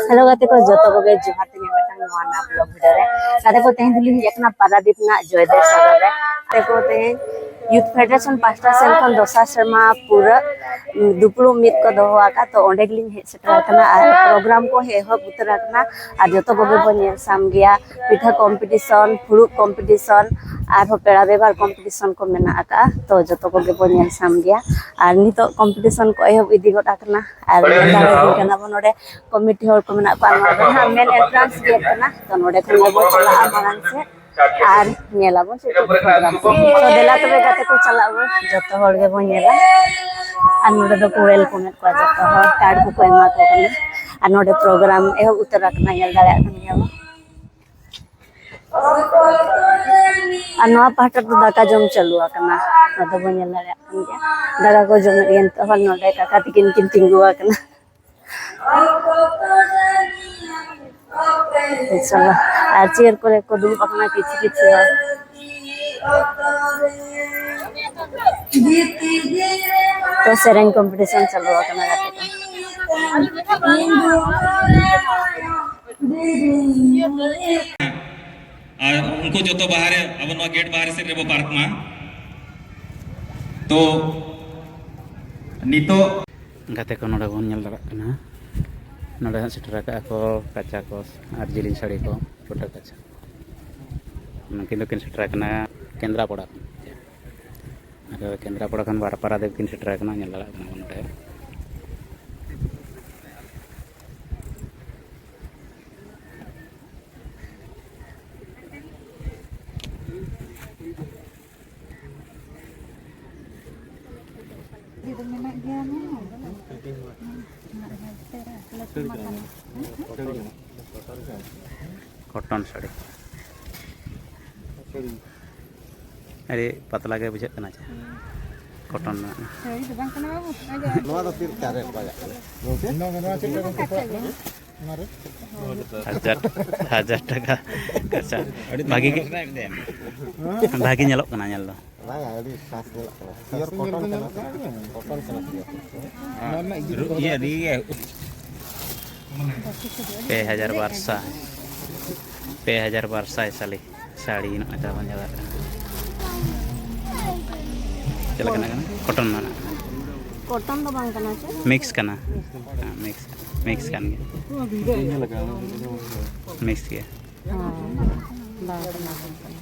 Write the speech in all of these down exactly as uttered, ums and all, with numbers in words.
Hello ᱜᱟᱛᱮ ᱠᱚ, ᱡᱚᱛᱚ ᱠᱚᱜᱮ ᱡᱚᱦᱟᱨ ᱛᱤᱧ ᱢᱤᱫᱴᱟᱝ ᱱᱚᱣᱟ ᱱᱟᱣᱟ ᱵᱞᱚᱜ ᱵᱷᱤᱰᱤᱭᱳ ᱨᱮ᱾ ᱜᱟᱛᱮ ᱠᱚ, ᱛᱮᱦᱮᱧ ᱫᱚᱞᱤᱧ ᱦᱮᱡ ᱟᱠᱟᱱᱟ ᱯᱟᱨᱟᱫᱤᱯ ᱨᱮᱱᱟᱜ ᱡᱚᱭᱫᱮᱵ ᱥᱚᱫᱚᱨ ᱨᱮ᱾ ᱜᱟᱛᱮ ᱠᱚ, ᱛᱮᱦᱮᱧ ᱭᱩᱛᱷ ᱯᱷᱮᱰᱟᱨᱮᱥᱚᱱ ᱯᱟᱦᱴᱟ ᱥᱮᱱ ᱠᱷᱚᱱ ᱫᱚᱥᱟᱨ ᱥᱮᱨᱢᱟ ᱯᱩᱨᱟᱹ ᱫᱩᱯᱲᱩᱵ ᱢᱤᱫ ᱠᱚ ᱫᱚᱦᱚ ᱟᱠᱟᱫ, ᱛᱚ ᱚᱸᱰᱮ ᱜᱮᱞᱤᱧ ᱦᱮᱡ ᱥᱮᱴᱮᱨ ᱟᱠᱟᱱᱟ᱾ ᱟᱨ ᱯᱨᱳᱜᱨᱟᱢ ᱠᱚ ᱮᱦᱚᱵ ᱩᱛᱟᱹᱨ ᱟᱠᱟᱱᱟ, ᱟᱨ ᱡᱚᱛᱚ ᱠᱚᱜᱮ ᱵᱚᱱ ᱧᱮᱞ ᱥᱟᱢ ᱜᱮᱭᱟ᱾ ᱯᱤᱴᱷᱟᱹ ᱠᱚᱢᱯᱤᱴᱤᱥᱚᱱ, ᱯᱷᱩᱲᱩᱜ ᱠᱚᱢᱯᱤᱴᱤᱥᱚᱱ, ᱟᱨᱦᱚᱸ ᱯᱮᱲᱟ ᱵᱮᱵᱷᱟᱨ ᱠᱚᱢᱯᱤᱴᱤᱥᱚᱱ ᱠᱚ ᱢᱮᱱᱟᱜ ᱟᱠᱟᱫᱼᱟ, ᱛᱚ ᱡᱚᱛᱚ ᱠᱚᱜᱮ ᱵᱚᱱ ᱧᱮᱞ ᱥᱟᱢ ᱜᱮᱭᱟ᱾ ᱟᱨ ᱱᱤᱛᱚᱜ ᱠᱚᱢᱯᱤᱴᱤᱥᱚᱱ ᱠᱚ ᱮᱦᱚᱵ ᱤᱫᱤ ᱜᱚᱫ ᱟᱠᱟᱱᱟ, ᱟᱨ ᱧᱮᱞ ᱫᱟᱲᱮᱭᱟᱵᱚᱱ ᱠᱟᱱᱟ ᱵᱚᱱ ᱱᱚᱰᱮ ᱠᱚᱢᱤᱴᱤ ᱦᱚᱲ ᱠᱚ ᱢᱮᱱᱟᱜ ᱠᱚᱣᱟ᱾ ᱱᱚᱣᱟ ᱫᱚ ᱱᱟᱦᱟᱜ ᱢᱮᱱ ᱮᱱᱴᱨᱟᱱᱥ ᱜᱮᱴ ᱠᱟᱱᱟ, ᱛᱚ ᱱᱚᱰᱮ ᱠᱷᱚᱱ ᱜᱮᱵᱚᱱ ᱪᱟᱞᱟᱜᱼᱟ ᱢᱟᱲᱟᱝ ᱥᱮᱫ ᱟᱨ ᱧᱮᱞᱟᱵᱚᱱ ᱪᱮᱫ ᱠᱚ ᱯᱨᱳᱜᱨᱟᱢ᱾ ᱛᱚ ᱫᱮᱞᱟ ᱛᱚᱵᱮ ᱜᱟᱛᱮ ᱠᱚ, ᱪᱟᱞᱟᱜ ᱟᱵᱚᱱ, ᱡᱚᱛᱚ ᱦᱚᱲ ᱜᱮᱵᱚᱱ ᱧᱮᱞᱟ᱾ ᱟᱨ ᱱᱚᱰᱮ ᱫᱚᱠᱚ ᱣᱮᱞᱠᱟᱢᱮᱫ ᱠᱚᱣᱟ, ᱡᱚᱛᱚ ᱦᱚᱲ ᱠᱟᱨᱰ ᱠᱚᱠᱚ ᱮᱢᱟ ᱠᱚ ᱠᱟᱱᱟ᱾ ᱟᱨ ᱱᱚᱰᱮ ᱯᱨᱳᱜᱨᱟᱢ ᱮᱦᱚᱵ ᱩᱛᱟᱹᱨ ᱟᱠᱟᱱᱟ, ᱧᱮᱞ ᱫᱟᱲᱮᱭᱟᱜ ᱠᱟᱱ ᱜᱮᱭᱟ ᱵᱚᱱ᱾ ᱟᱨ ᱱᱚᱣᱟ ᱯᱟᱦᱴᱟ ᱫᱚ ᱫᱟᱠᱟ ᱡᱚᱢ ᱪᱟᱹᱞᱩ ᱟᱠᱟᱱᱟ, ᱱᱚᱰᱮ ᱵᱚᱱ ᱧᱮᱞ ᱫᱟᱲᱮᱭᱟᱜ ᱠᱟᱱ ᱜᱮᱭᱟ᱾ ᱫᱟᱠᱟ ᱠᱚ ᱡᱚᱢᱮᱫ ᱜᱮᱭᱟ ᱱᱤᱛᱚᱜ ᱦᱚᱸ, ᱱᱚᱰᱮ ᱠᱟᱠᱟ ᱛᱤᱠᱤᱱ ᱠᱤᱱ ᱛᱤᱸᱜᱩ ᱟᱠᱟᱱᱟ᱾ ᱤᱱᱥᱟᱞᱞᱟᱦ᱾ ᱟᱨ ᱪᱮᱭᱟᱨ ᱠᱚᱨᱮ ᱠᱚ ᱫᱩᱲᱩᱵ ᱟᱠᱟᱱᱟ ᱠᱤᱪᱷᱩ ᱠᱤᱪᱷᱩ᱾ ᱛᱚ ᱥᱮᱨᱮᱧ ᱠᱚᱢᱯᱤᱴᱤᱥᱚᱱ ᱪᱟᱹᱞᱩ ᱟᱠᱟᱱᱟ ᱜᱟᱛᱮ ᱠᱚ᱾ ᱟᱨ ᱩᱱᱠᱩ ᱡᱚᱛᱚ ᱵᱟᱦᱨᱮ, ᱟᱵᱚ ᱱᱚᱣᱟ ᱜᱮᱴ ᱵᱟᱦᱨᱮ ᱥᱮᱫ ᱨᱮᱵᱚ ᱯᱟᱨᱠ ᱢᱟ᱾ ᱛᱚ ᱱᱤᱛᱚᱜ ᱜᱟᱛᱮ ᱠᱚ, ᱱᱚᱰᱮ ᱵᱚᱱ ᱧᱮᱞ ᱫᱟᱲᱮᱭᱟᱜ ᱠᱟᱱᱟ, ᱱᱚᱰᱮ ᱦᱟᱸᱜ ᱥᱮᱴᱮᱨ ᱟᱠᱟᱫᱼᱟ ᱠᱚ ᱠᱟᱪᱟ ᱠᱚ ᱟᱨ ᱡᱤᱞᱤᱧ ᱥᱟᱹᱲᱤ ᱠᱚ, ᱯᱷᱩᱴᱟᱹ ᱠᱟᱪᱟ᱾ ᱱᱩᱠᱤᱱ ᱫᱚᱠᱤᱱ ᱥᱮᱴᱮᱨ ᱟᱠᱟᱱᱟ ᱠᱮᱱᱫᱨᱟᱯᱟᱲᱟ ᱠᱷᱚᱱ᱾ ᱟᱫᱚ ᱠᱮᱱᱫᱨᱟᱯᱟᱲᱟ ᱠᱷᱚᱱ ᱵᱟᱨᱯᱟᱨᱟ ᱫᱮᱵ ᱠᱤᱱ ᱥᱮᱴᱮᱨ ᱟᱠᱟᱱᱟ, ᱧᱮᱞ ᱫᱟᱲᱮᱭᱟᱜ ᱠᱟᱱᱟ ᱵᱚᱱ ᱱᱚᱰᱮ᱾ ᱤᱭᱟᱹ ᱫᱚ ᱢᱮᱱᱟᱜ ᱜᱮᱭᱟ ᱱᱚᱣᱟ᱾ ᱠᱚᱴᱚᱱ ᱥᱟᱹᱲᱤ᱾ ᱟᱹᱰᱤ ᱯᱟᱛᱞᱟ ᱜᱮ ᱵᱩᱡᱷᱟᱹᱜ ᱠᱟᱱᱟ ᱪᱮ? ᱠᱚᱴᱚᱱ ᱢᱮᱱᱟᱜᱼᱟ᱾ ᱥᱟᱹᱲᱤ ᱫᱚ ᱵᱟᱝ ᱠᱟᱱᱟ ᱵᱟᱵᱩ᱾ ᱱᱚᱣᱟ ᱫᱚ ᱪᱮᱫ ᱞᱮᱠᱟ ᱨᱮᱴ ᱞᱟᱜᱟᱜ ᱠᱟᱱᱟ ᱜᱚᱝᱠᱮ? ᱱᱚᱣᱟ ᱫᱚ ᱪᱮᱫ ᱞᱮᱠᱟ ᱜᱚᱝᱠᱮ? ᱦᱟᱡᱟᱨ, ᱦᱟᱡᱟᱨ ᱴᱟᱠᱟ᱾ ᱟᱪᱪᱷᱟ, ᱵᱷᱟᱜᱤ ᱜᱮ, ᱵᱷᱟᱜᱤ ᱧᱮᱞᱚᱜ ᱠᱟᱱᱟ ᱧᱮᱞ ᱫᱚ᱾ ᱵᱟᱝᱟ, ᱟᱹᱰᱤ ᱠᱷᱟᱥ ᱧᱮᱞᱚᱜ ᱠᱟᱱᱟ᱾ ᱯᱤᱭᱳᱨ ᱠᱚᱴᱚᱱ ᱠᱟᱱᱟ ᱥᱮ? ᱠᱚᱴᱚᱱ ᱠᱟᱱᱟ ᱯᱤᱭᱳᱨ᱾ ᱤᱭᱟᱹ, ᱤᱭᱟᱹ᱾ ᱯᱮ ᱦᱟᱡᱟᱨ ᱵᱟᱨ ᱥᱟᱭ, ᱯᱮ ᱦᱟᱡᱟᱨ ᱵᱟᱨ ᱥᱟᱭ ᱥᱟᱞᱤ ᱥᱟᱹᱲᱤ ᱱᱚᱜᱼᱚᱭ ᱛᱟᱵᱚᱱ ᱧᱮᱞ ᱫᱟᱲᱮᱭᱟᱜ ᱠᱟᱱᱟ᱾ ᱪᱮᱫ ᱞᱮᱠᱟᱱᱟᱜ ᱠᱟᱱᱟ? ᱠᱚᱴᱚᱱ ᱨᱮᱱᱟᱜ᱾ ᱠᱚᱴᱚᱱ ᱫᱚ ᱵᱟᱝ ᱠᱟᱱᱟ ᱥᱮ? ᱢᱤᱠᱥ ᱠᱟᱱᱟ᱾ ᱦᱮᱸ, ᱢᱤᱠᱥ, ᱢᱤᱠᱥ ᱠᱟᱱ ᱜᱮᱭᱟ᱾ ᱢᱤᱠᱥ ᱜᱮᱭᱟ᱾ ᱦᱮᱸ, ᱵᱟᱝ ᱠᱟᱱᱟ, ᱵᱟᱝ ᱠᱟᱱᱟ᱾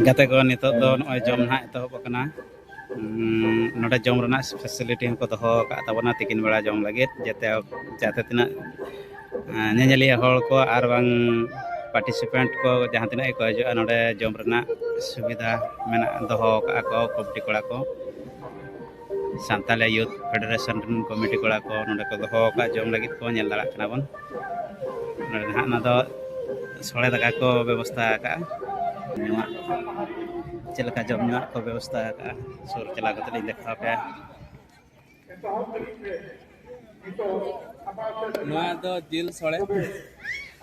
ᱜᱟᱛᱮ ᱠᱚ, ᱱᱤᱛᱚᱜ ᱫᱚ ᱱᱚᱜᱼᱚᱭ ᱡᱚᱢ ᱱᱟᱦᱟᱜ ᱮᱛᱚᱦᱚᱵ ᱟᱠᱟᱱᱟ᱾ ᱩᱸ, ᱱᱚᱰᱮ ᱡᱚᱢ ᱨᱮᱱᱟᱜ facility ᱦᱚᱸᱠᱚ ᱫᱚᱦᱚ ᱟᱠᱟᱫ ᱛᱟᱵᱚᱱᱟ ᱛᱤᱠᱤᱱ ᱵᱮᱲᱟ ᱡᱚᱢ ᱞᱟᱹᱜᱤᱫ, ᱡᱟᱛᱮ, ᱡᱟᱛᱮ ᱛᱤᱱᱟᱹᱜ, ᱮᱸ, ᱧᱮᱧᱮᱞᱤᱭᱟᱹ ᱦᱚᱲ ᱠᱚ ᱟᱨ ᱵᱟᱝ participant ᱠᱚ ᱡᱟᱦᱟᱸ ᱛᱤᱱᱟᱹᱜ ᱜᱮᱠᱚ ᱦᱤᱡᱩᱜᱼᱟ, ᱱᱚᱰᱮ ᱡᱚᱢ ᱨᱮᱱᱟᱜ ᱥᱩᱵᱤᱫᱷᱟ ᱢᱮᱱᱟᱜ, ᱫᱚᱦᱚ ᱟᱠᱟᱫᱼᱟ ᱠᱚ ᱠᱚᱢᱤᱴᱤ ᱠᱚᱲᱟ ᱠᱚ᱾ ᱥᱟᱱᱛᱟᱞᱤ Youth Federation ᱨᱮᱱ ᱠᱚᱢᱤᱴᱤ ᱠᱚᱲᱟ ᱠᱚ ᱱᱚᱰᱮ ᱠᱚ ᱫᱚᱦᱚ ᱟᱠᱟᱫ ᱡᱚᱢ ᱞᱟᱹᱜᱤᱫ ᱠᱚ, ᱧᱮᱞ ᱫᱟᱲᱮᱭᱟᱜ ᱠᱟᱱᱟ ᱵᱚᱱ᱾ ᱱᱚᱰᱮ ᱱᱟᱦᱟᱜ ᱚᱱᱟ ᱫᱚ ᱥᱚᱲᱮ ᱫᱟᱠᱟ ᱠᱚ ᱵᱮᱵᱚᱥᱛᱷᱟ ᱟᱠᱟᱫᱼᱟ᱾ ᱧᱩᱣᱟᱜ ᱪᱮᱫ ᱞᱮᱠᱟ ᱡᱚᱢ ᱧᱩᱣᱟᱜ ᱠᱚ ᱵᱮᱵᱚᱥᱛᱷᱟ ᱟᱠᱟᱫᱼᱟ, ᱥᱩᱨ ᱪᱟᱞᱟᱣ ᱠᱟᱛᱮ ᱞᱤᱧ ᱫᱮᱠᱷᱟᱣ ᱟᱯᱮᱭᱟ᱾ ᱱᱚᱣᱟ ᱫᱚ ᱡᱤᱞ ᱥᱚᱲᱮ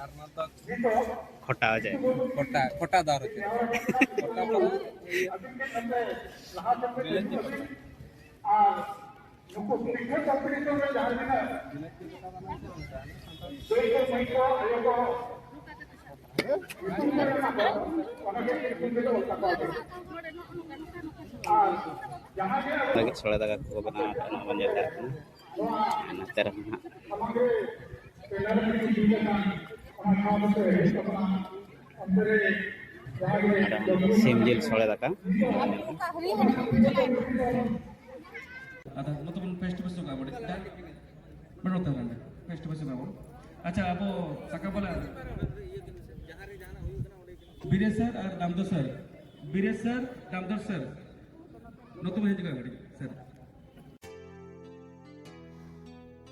ᱟᱨ ᱱᱚᱣᱟ ᱫᱚ ᱠᱷᱚᱴᱟ ᱦᱚ ᱡᱟᱭ᱾ ᱠᱷᱚᱴᱟ, ᱠᱷᱚᱴᱟ ᱫᱚ ᱟᱨᱚ ᱪᱮᱫ? ᱠᱷᱚᱴᱟ ᱫᱚ ᱵᱤᱞᱟᱹᱛᱤ ᱠᱷᱚᱴᱟ᱾ ᱞᱟᱹᱜᱤᱫ ᱥᱚᱲᱮ ᱫᱟᱠᱟ ᱠᱚᱠᱚ ᱵᱮᱱᱟᱣ ᱟᱠᱟᱫᱼᱟ, ᱱᱚᱣᱟ ᱵᱚᱱ ᱧᱮᱞ ᱫᱟᱲᱮᱭᱟᱜ ᱠᱟᱱᱟ᱾ ᱟᱨ ᱱᱚᱛᱮ ᱨᱮᱦᱚᱸ ᱦᱟᱸᱜ ᱱᱚᱰᱮ ᱦᱚᱸ ᱥᱤᱢ ᱡᱤᱞ ᱥᱚᱲᱮ ᱫᱟᱠᱟ᱾ ᱟᱫᱚ ᱱᱚᱛᱮ ᱵᱚᱱ face to face ᱧᱚᱜᱚᱜᱼᱟ, ᱵᱚᱰᱮ ᱵᱟᱹᱱᱩᱜ ᱛᱟᱦᱮᱱᱟ, face to face ᱧᱚᱜᱚᱜᱼᱟ ᱵᱚᱱ᱾ ᱟᱪᱪᱷᱟ, ᱟᱵᱚ ᱥᱟᱠᱟᱢ ᱵᱟᱞᱟ ᱵᱤᱨᱮᱥ ᱥᱟᱨ ᱟᱨ ᱫᱟᱢᱫᱚᱨ ᱥᱟᱨ, ᱵᱤᱨᱮᱥ ᱥᱟᱨ, ᱫᱟᱢᱫᱚᱨ ᱥᱟᱨ, ᱱᱚᱛᱮ ᱵᱚᱱ ᱦᱤᱡᱩᱜᱼᱟ ᱠᱟᱹᱴᱤᱡ ᱥᱟᱨ᱾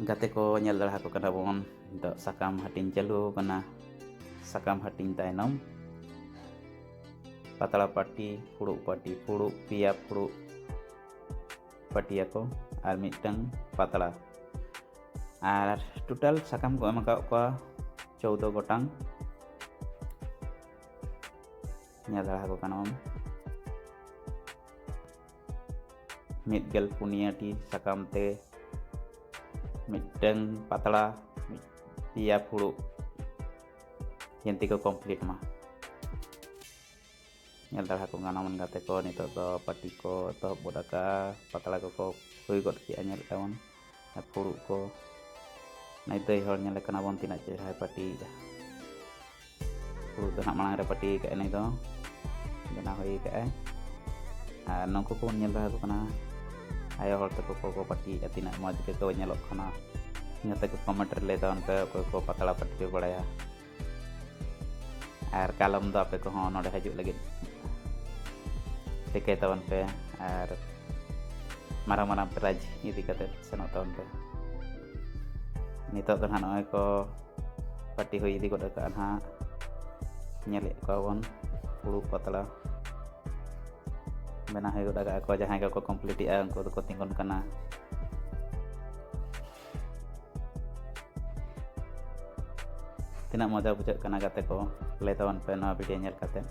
ᱜᱟᱛᱮ ᱠᱚ, ᱧᱮᱞ ᱫᱟᱲᱮ ᱟᱠᱚ ᱠᱟᱱᱟ ᱵᱚᱱ, ᱱᱤᱛᱚᱜ ᱥᱟᱠᱟᱢ ᱦᱟᱹᱴᱤᱧ ᱪᱟᱹᱞᱩ ᱟᱠᱟᱱᱟ᱾ ᱥᱟᱠᱟᱢ ᱦᱟᱹᱴᱤᱧ ᱛᱟᱭᱱᱚᱢ ᱯᱟᱛᱲᱟ ᱯᱟᱹᱴᱤ, ᱯᱷᱩᱲᱩᱜ ᱯᱟᱹᱴᱤ, ᱯᱷᱩᱲᱩᱜ, ᱯᱮᱭᱟ ᱯᱷᱩᱲᱩᱜ ᱯᱟᱹᱴᱤᱭᱟᱠᱚ ᱟᱨ ᱢᱤᱫᱴᱟᱝ ᱯᱟᱛᱲᱟ᱾ ᱟᱨ total ᱥᱟᱠᱟᱢ ᱠᱚ ᱮᱢ ᱟᱠᱟᱫ ᱠᱚᱣᱟ ᱪᱳᱫᱽᱫᱳ ᱜᱚᱴᱟᱝ᱾ ᱧᱮᱞ ᱫᱟᱲᱮ ᱟᱠᱚ ᱠᱟᱱᱟ ᱵᱚᱱ᱾ ᱢᱤᱫ ᱜᱮᱞ ᱯᱩᱱᱭᱟᱹ ᱴᱤ ᱥᱟᱠᱟᱢ ᱛᱮ ᱢᱤᱫᱴᱟᱝ ᱯᱟᱛᱲᱟ, ᱢᱤᱫ ᱯᱮᱭᱟ ᱯᱷᱩᱲᱩᱜ ᱡᱮᱱᱛᱤ ᱠᱚ ᱠᱚᱢᱯᱞᱤᱴ ᱢᱟ᱾ ᱧᱮᱞ ᱫᱟᱲᱮ ᱟᱠᱚ ᱠᱟᱱᱟ ᱵᱚᱱ ᱜᱟᱛᱮ ᱠᱚ, ᱱᱤᱛᱚᱜ ᱫᱚ ᱯᱟᱹᱴᱤ ᱠᱚ ᱮᱛᱚᱦᱚᱵ ᱜᱚᱫ ᱟᱠᱟᱫᱼᱟ, ᱯᱟᱛᱲᱟ ᱠᱚᱠᱚ ᱦᱩᱭ ᱜᱚᱫ ᱠᱮᱫᱼᱟ᱾ ᱧᱮᱞ ᱛᱟᱵᱚᱱ ᱟᱨ ᱯᱷᱩᱲᱩᱜ ᱠᱚ, ᱱᱩᱭ ᱫᱟᱹᱭ ᱦᱚᱲ ᱧᱮᱞᱮ ᱠᱟᱱᱟ ᱵᱚᱱ ᱛᱤᱱᱟᱹᱜ ᱪᱮᱦᱨᱟᱭ ᱯᱟᱹᱴᱤᱭᱮᱫᱼᱟ᱾ ᱯᱷᱩᱲᱩᱜ ᱫᱚ ᱱᱟᱦᱟᱜ ᱢᱟᱲᱟᱝ ᱨᱮ ᱯᱟᱹᱴᱤ ᱟᱠᱟᱫᱼᱟᱭ, ᱱᱩᱭ ᱫᱚ ᱵᱮᱱᱟᱣ ᱦᱩᱭ ᱟᱠᱟᱫᱼᱟᱭ᱾ ᱟᱨ ᱱᱩᱠᱩ ᱠᱚᱵᱚᱱ ᱧᱮᱞ ᱫᱟᱲᱮ ᱟᱠᱚ ᱠᱟᱱᱟ, ᱟᱭᱳ ᱦᱚᱲ ᱛᱟᱠᱚ ᱠᱚ ᱯᱟᱹᱴᱤᱭᱮᱫᱼᱟ, ᱛᱤᱱᱟᱹᱜ ᱢᱚᱡᱽ ᱜᱮᱠᱚ ᱧᱮᱞᱚᱜ ᱠᱟᱱᱟ᱾ ᱜᱟᱛᱮ ᱠᱚ ᱠᱚᱢᱮᱱᱴ ᱨᱮ ᱞᱟᱹᱭ ᱛᱟᱵᱚᱱ ᱯᱮ, ᱚᱠᱚᱭ ᱠᱚ ᱯᱟᱛᱲᱟ ᱯᱟᱹᱴᱤ ᱯᱮ ᱵᱟᱲᱟᱭᱟ᱾ ᱟᱨ ᱠᱟᱞᱚᱢ ᱫᱚ ᱟᱯᱮ ᱠᱚᱦᱚᱸ ᱱᱚᱰᱮ ᱦᱤᱡᱩᱜ ᱞᱟᱹᱜᱤᱫ ᱨᱤᱠᱟᱹᱭ ᱛᱟᱵᱚᱱ ᱯᱮ, ᱟᱨ ᱢᱟᱨᱟᱝ ᱢᱟᱨᱟᱝ ᱯᱨᱟᱭᱤᱡᱽ ᱤᱫᱤ ᱠᱟᱛᱮ ᱥᱮᱱᱚᱜ ᱛᱟᱵᱚᱱ ᱯᱮ᱾ ᱱᱤᱛᱚᱜ ᱫᱚ ᱱᱟᱦᱟᱜ ᱱᱚᱜᱼᱚᱭ ᱠᱚ ᱯᱟᱹᱴᱤ ᱦᱩᱭ ᱤᱫᱤ ᱜᱚᱫ ᱟᱠᱟᱫᱼᱟ ᱱᱟᱦᱟᱜ, ᱧᱮᱞᱮᱫ ᱠᱚᱣᱟ ᱵᱚᱱ ᱯᱷᱩᱲᱩᱜ ᱯᱟᱛᱲᱟ ᱵᱮᱱᱟᱣ ᱦᱩᱭ ᱜᱚᱫ ᱟᱠᱟᱫᱼᱟ ᱠᱚ᱾ ᱡᱟᱦᱟᱸᱭ ᱠᱚᱠᱚ ᱠᱚᱢᱯᱞᱤᱴ ᱮᱫᱼᱟ, ᱩᱱᱠᱩ ᱫᱚᱠᱚ ᱛᱤᱸᱜᱩᱱ ᱠᱟᱱᱟ᱾ ᱛᱤᱱᱟᱹᱜ ᱢᱚᱡᱟ ᱵᱩᱡᱷᱟᱹᱜ ᱠᱟᱱᱟ ᱜᱟᱛᱮ ᱠᱚ, ᱞᱟᱹᱭ ᱛᱟᱵᱚᱱ ᱯᱮ ᱱᱚᱣᱟ ᱵᱷᱤᱰᱤᱭᱳ ᱧᱮᱞ ᱠᱟᱛᱮ᱾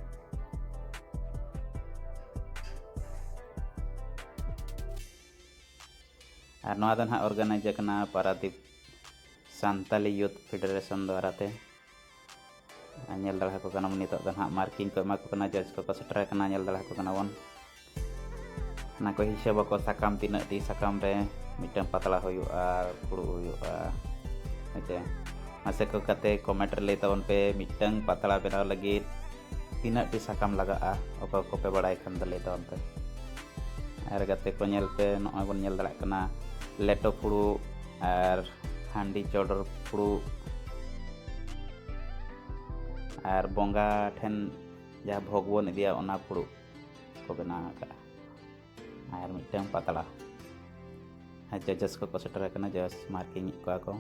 ᱟᱨ ᱱᱚᱣᱟ ᱫᱚ ᱱᱟᱦᱟᱜ ᱚᱨᱜᱟᱱᱟᱭᱤᱡᱽ ᱟᱠᱟᱱᱟ ᱯᱟᱨᱟᱫᱤᱯ ᱥᱟᱱᱛᱟᱞᱤ ᱭᱩᱛᱷ ᱯᱷᱮᱰᱟᱨᱮᱥᱚᱱ ᱫᱣᱟᱨᱟ ᱛᱮ᱾ ᱟᱨ ᱧᱮᱞ ᱫᱟᱲᱮ ᱟᱠᱚ ᱠᱟᱱᱟ ᱵᱚᱱ, ᱱᱤᱛᱚᱜ ᱫᱚ ᱱᱟᱦᱟᱜ ᱢᱟᱨᱠᱤᱝ ᱠᱚ ᱮᱢᱟ ᱠᱚ ᱠᱟᱱᱟ, ᱡᱟᱡᱽ ᱠᱚᱠᱚ ᱥᱮᱴᱮᱨ ᱟᱠᱟᱱᱟ, ᱧᱮᱞ ᱫᱟᱲᱮ ᱟᱠᱚ ᱠᱟᱱᱟ ᱵᱚᱱ᱾ ᱚᱱᱟ ᱠᱚ ᱦᱤᱥᱟᱹᱵ ᱟᱠᱚ, ᱥᱟᱠᱟᱢ ᱛᱤᱱᱟᱹᱜ ᱴᱤ ᱥᱟᱠᱟᱢ ᱨᱮ ᱢᱤᱫᱴᱟᱝ ᱯᱟᱛᱲᱟ ᱦᱩᱭᱩᱜᱼᱟ, ᱯᱷᱩᱲᱩᱜ ᱦᱩᱭᱩᱜᱼᱟ, ᱦᱮᱸ ᱪᱮ? ᱢᱟᱥᱮ ᱠᱚ ᱜᱟᱛᱮ ᱠᱚᱢᱮᱱᱴ ᱨᱮ ᱞᱟᱹᱭ ᱛᱟᱵᱚᱱ ᱯᱮ, ᱢᱤᱫᱴᱟᱝ ᱯᱟᱛᱲᱟ ᱵᱮᱱᱟᱣ ᱞᱟᱹᱜᱤᱫ ᱛᱤᱱᱟᱹᱜ ᱴᱤ ᱥᱟᱠᱟᱢ ᱞᱟᱜᱟᱜᱼᱟ? ᱚᱠᱚᱭ ᱠᱚᱯᱮ ᱵᱟᱲᱟᱭ ᱠᱷᱟᱱ ᱫᱚ ᱞᱟᱹᱭ ᱛᱟᱵᱚᱱ ᱯᱮ᱾ ᱟᱨ ᱜᱟᱛᱮ ᱠᱚ ᱧᱮᱞ ᱯᱮ, ᱱᱚᱜᱼᱚᱭ ᱵᱚᱱ ᱧᱮᱞ ᱫᱟᱲᱮᱭᱟᱜ ᱠᱟᱱᱟ ᱞᱮᱴᱚ ᱯᱷᱩᱲᱩᱜ ᱟᱨ ᱦᱟᱺᱰᱤ ᱪᱚᱰᱚᱨ ᱯᱷᱩᱲᱩᱜ ᱟᱨ ᱵᱚᱸᱜᱟ ᱴᱷᱮᱱ ᱡᱟᱦᱟᱸ ᱵᱷᱳᱜᱽ ᱵᱚᱱ ᱤᱫᱤᱭᱟ, ᱚᱱᱟ ᱯᱷᱩᱲᱩᱜ ᱠᱚ ᱵᱮᱱᱟᱣ ᱟᱠᱟᱫᱼᱟ᱾ ᱟᱨ ᱢᱤᱫᱴᱟᱝ ᱯᱟᱛᱲᱟ᱾ ᱟᱨ ᱡᱟᱡᱮᱥ ᱠᱚᱠᱚ ᱥᱮᱴᱮᱨ ᱟᱠᱟᱱᱟ, ᱡᱟᱡᱽ ᱢᱟᱨᱠᱤᱝ ᱮᱫ ᱠᱚᱣᱟ ᱠᱚ᱾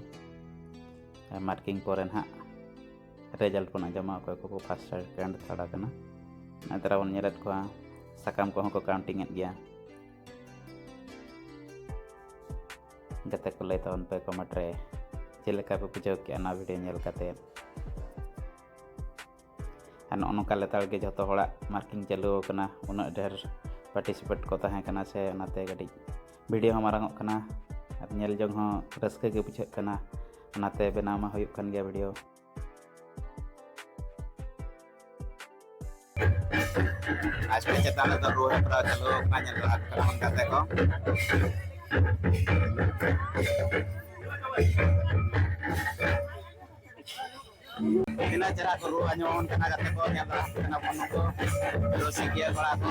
ᱟᱨ ᱢᱟᱨᱠᱤᱝ ᱯᱚᱨᱮ ᱱᱟᱦᱟᱜ ᱨᱮᱡᱟᱞᱴ ᱵᱚᱱ ᱟᱸᱡᱚᱢᱟ, ᱚᱠᱚᱭ ᱠᱚᱠᱚ ᱯᱷᱟᱥᱴ, ᱥᱮᱠᱮᱱᱰ, ᱛᱷᱟᱨᱰ ᱟᱠᱟᱱᱟ᱾ ᱱᱮᱛᱟᱨ ᱵᱚᱱ ᱧᱮᱞᱮᱫ ᱠᱚᱣᱟ, ᱥᱟᱠᱟᱢ ᱠᱚᱦᱚᱸ ᱠᱚ ᱠᱟᱣᱩᱱᱴᱤᱝ ᱮᱫ ᱜᱮᱭᱟ᱾ ᱜᱟᱛᱮ ᱠᱚ, ᱞᱟᱹᱭ ᱛᱟᱵᱚᱱ ᱯᱮ ᱠᱚᱢᱮᱱᱴ ᱨᱮ ᱪᱮᱫ ᱞᱮᱠᱟ ᱯᱮ ᱵᱩᱡᱷᱟᱹᱣ ᱠᱮᱜᱼᱟ ᱱᱚᱣᱟ ᱵᱷᱤᱰᱤᱭᱳ ᱧᱮᱞ ᱠᱟᱛᱮ᱾ ᱟᱨ ᱱᱚᱜᱼᱚ ᱱᱚᱝᱠᱟ ᱞᱮᱛᱟᱲ ᱜᱮ ᱡᱷᱚᱛᱚ ᱦᱚᱲᱟᱜ ᱢᱟᱨᱠᱤᱝ ᱪᱟᱹᱞᱩ ᱟᱠᱟᱱᱟ, ᱩᱱᱟᱹᱜ ᱰᱷᱮᱨ ᱯᱟᱨᱴᱤᱥᱤᱯᱮᱴ ᱠᱚ ᱛᱟᱦᱮᱸ ᱠᱟᱱᱟ ᱥᱮ, ᱚᱱᱟᱛᱮ ᱠᱟᱹᱴᱤᱡ ᱵᱷᱤᱰᱤᱭᱳ ᱦᱚᱸ ᱢᱟᱨᱟᱝ ᱚᱜ ᱠᱟᱱᱟ᱾ ᱟᱨ ᱧᱮᱞ ᱡᱚᱝ ᱦᱚᱸ ᱨᱟᱹᱥᱠᱟᱹ ᱜᱮ ᱵᱩᱡᱷᱟᱹᱜ ᱠᱟᱱᱟ, ᱚᱱᱟᱛᱮ ᱵᱮᱱᱟᱣ ᱢᱟ ᱦᱩᱭᱩᱜ ᱠᱟᱱ ᱜᱮᱭᱟ ᱵᱷᱤᱰᱤᱭᱳ᱾ ᱟᱪᱪᱷᱟ, ᱪᱮᱛᱟᱱ ᱨᱮᱫᱚ ᱨᱩ ᱦᱮᱯᱨᱟᱣ ᱪᱟᱹᱞᱩ ᱟᱠᱟᱱᱟ, ᱧᱮᱞ ᱵᱟᱲᱟ ᱠᱟᱱᱟ ᱵᱚᱱ ᱜᱟᱛᱮ ᱠᱚ᱾ ᱛᱤᱱᱟᱹᱜ ᱪᱮᱦᱨᱟ ᱠᱚ ᱨᱩ ᱟᱸᱡᱚᱢ ᱠᱟᱱᱟ ᱜᱟᱛᱮ ᱠᱚ, ᱧᱮᱞ ᱵᱟᱲᱟ ᱠᱟᱱᱟ ᱵᱚᱱ ᱱᱩᱠᱩ ᱨᱩᱥᱤᱠᱤᱭᱟᱹ ᱠᱚᱲᱟ ᱠᱚ᱾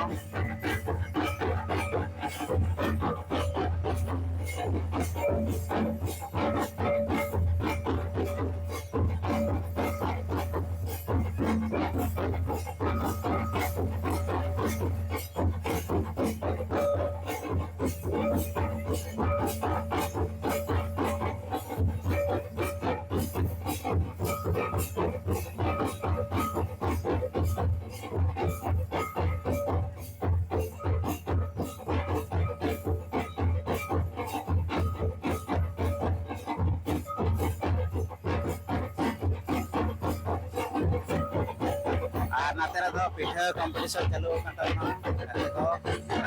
ᱟᱨ ᱱᱟᱛᱮ ᱨᱮᱫᱚ ᱯᱤᱴᱷᱟᱹ ᱠᱚᱢᱯᱤᱴᱤᱥᱚᱱ ᱪᱟᱹᱞᱩ ᱟᱠᱟᱱ ᱛᱟᱵᱚᱱᱟ᱾ ᱜᱟᱛᱮ ᱠᱚ,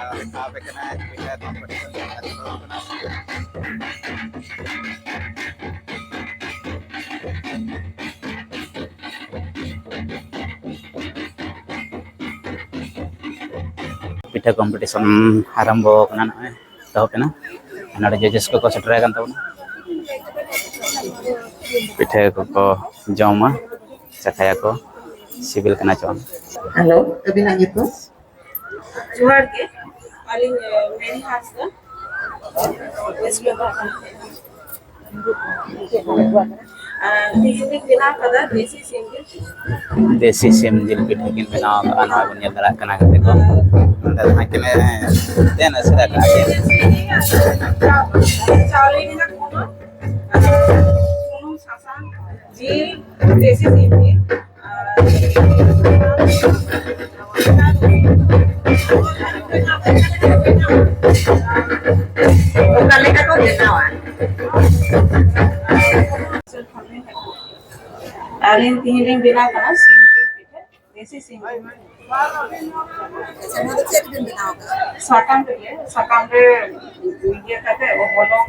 ᱟᱨ ᱥᱟᱵ ᱟᱠᱟᱱᱟ ᱯᱤᱴᱷᱟᱹ ᱠᱚᱢᱯᱤᱴᱤᱥᱚᱱ ᱪᱟᱹᱞᱩ ᱟᱠᱟᱱᱟ᱾ ᱯᱤᱴᱷᱟᱹ ᱠᱚᱢᱯᱤᱴᱤᱥᱚᱱ ᱟᱨᱟᱢᱵᱚ ᱟᱠᱟᱱᱟ, ᱱᱚᱜᱼᱚᱭ ᱮᱛᱚᱦᱚᱵ ᱮᱱᱟ᱾ ᱱᱚᱰᱮ ᱡᱟᱡᱮᱥ ᱠᱚᱠᱚ ᱥᱮᱴᱮᱨ ᱟᱠᱟᱱ ᱛᱟᱵᱚᱱᱟ᱾ ᱯᱤᱴᱷᱟᱹ ᱠᱚᱠᱚ ᱡᱚᱢᱟ, ᱪᱟᱠᱷᱟᱭᱟᱠᱚ, ᱥᱤᱵᱤᱞ ᱠᱟᱱᱟ ᱪᱚᱝ᱾ ᱦᱮᱞᱳ, ᱟᱹᱵᱤᱱᱟᱜ ᱧᱩᱛᱩᱢ? ᱡᱚᱦᱟᱨ ᱜᱮ, ᱟᱹᱞᱤᱧ, ᱮ, ᱢᱮᱨᱤ ᱦᱟᱸᱥᱫᱟ, ᱳᱭᱮᱥᱴ ᱵᱮᱝᱜᱚᱞ ᱠᱷᱚᱱ᱾ ᱟᱨ ᱛᱤᱦᱤᱧ ᱞᱤᱧ ᱵᱮᱱᱟᱣ ᱠᱟᱫᱟ ᱫᱮᱥᱤ ᱥᱤᱢ ᱡᱤᱞ᱾ ᱫᱮᱥᱤ ᱥᱤᱢ ᱡᱤᱞ ᱯᱤᱴᱷᱟᱹ ᱠᱤᱱ ᱵᱮᱱᱟᱣ ᱠᱟᱜᱼᱟ, ᱱᱚᱣᱟ ᱵᱚᱱ ᱧᱮᱞ ᱫᱟᱲᱮᱭᱟᱜ ᱠᱟᱱᱟ ᱜᱟᱛᱮ ᱠᱚ᱾ ᱱᱚᱸᱰᱮ ᱫᱚ ᱦᱟᱸᱜ ᱠᱤᱱ, ᱮ, ᱛᱮᱱ ᱮᱥᱮᱫ ᱟᱠᱟᱫᱼᱟ ᱠᱤᱱ᱾ ᱪᱟᱣᱞᱮ ᱨᱮᱱᱟᱜ ᱠᱩᱲᱟᱹ, ᱟᱨ ᱥᱩᱱᱩᱢ, ᱥᱟᱥᱟᱝ, ᱡᱤᱞ, ᱫᱮᱥᱤ ᱥᱤᱢ ᱡᱤᱞ, ᱟᱨ ᱚᱠᱟ ᱞᱮᱠᱟ ᱠᱚ ᱵᱮᱱᱟᱣᱟ? ᱟᱹᱞᱤᱧ ᱛᱤᱦᱤᱧ ᱞᱤᱧ ᱵᱮᱱᱟᱣ ᱠᱟᱱᱟ ᱥᱤᱢ ᱡᱤᱞ ᱯᱤᱴᱷᱟᱹ, ᱫᱮᱥᱤ ᱥᱤᱢ ᱡᱤᱞ᱾ ᱟᱪᱪᱷᱟ, ᱱᱚᱣᱟ ᱫᱚ ᱪᱮᱫ ᱨᱮᱵᱤᱱ ᱵᱮᱱᱟᱣ ᱠᱟᱜᱼᱟ? ᱥᱟᱠᱟᱢ ᱨᱮᱜᱮ, ᱥᱟᱠᱟᱢ ᱨᱮ ᱤᱭᱟᱹ ᱠᱟᱛᱮ, ᱦᱚᱞᱚᱝ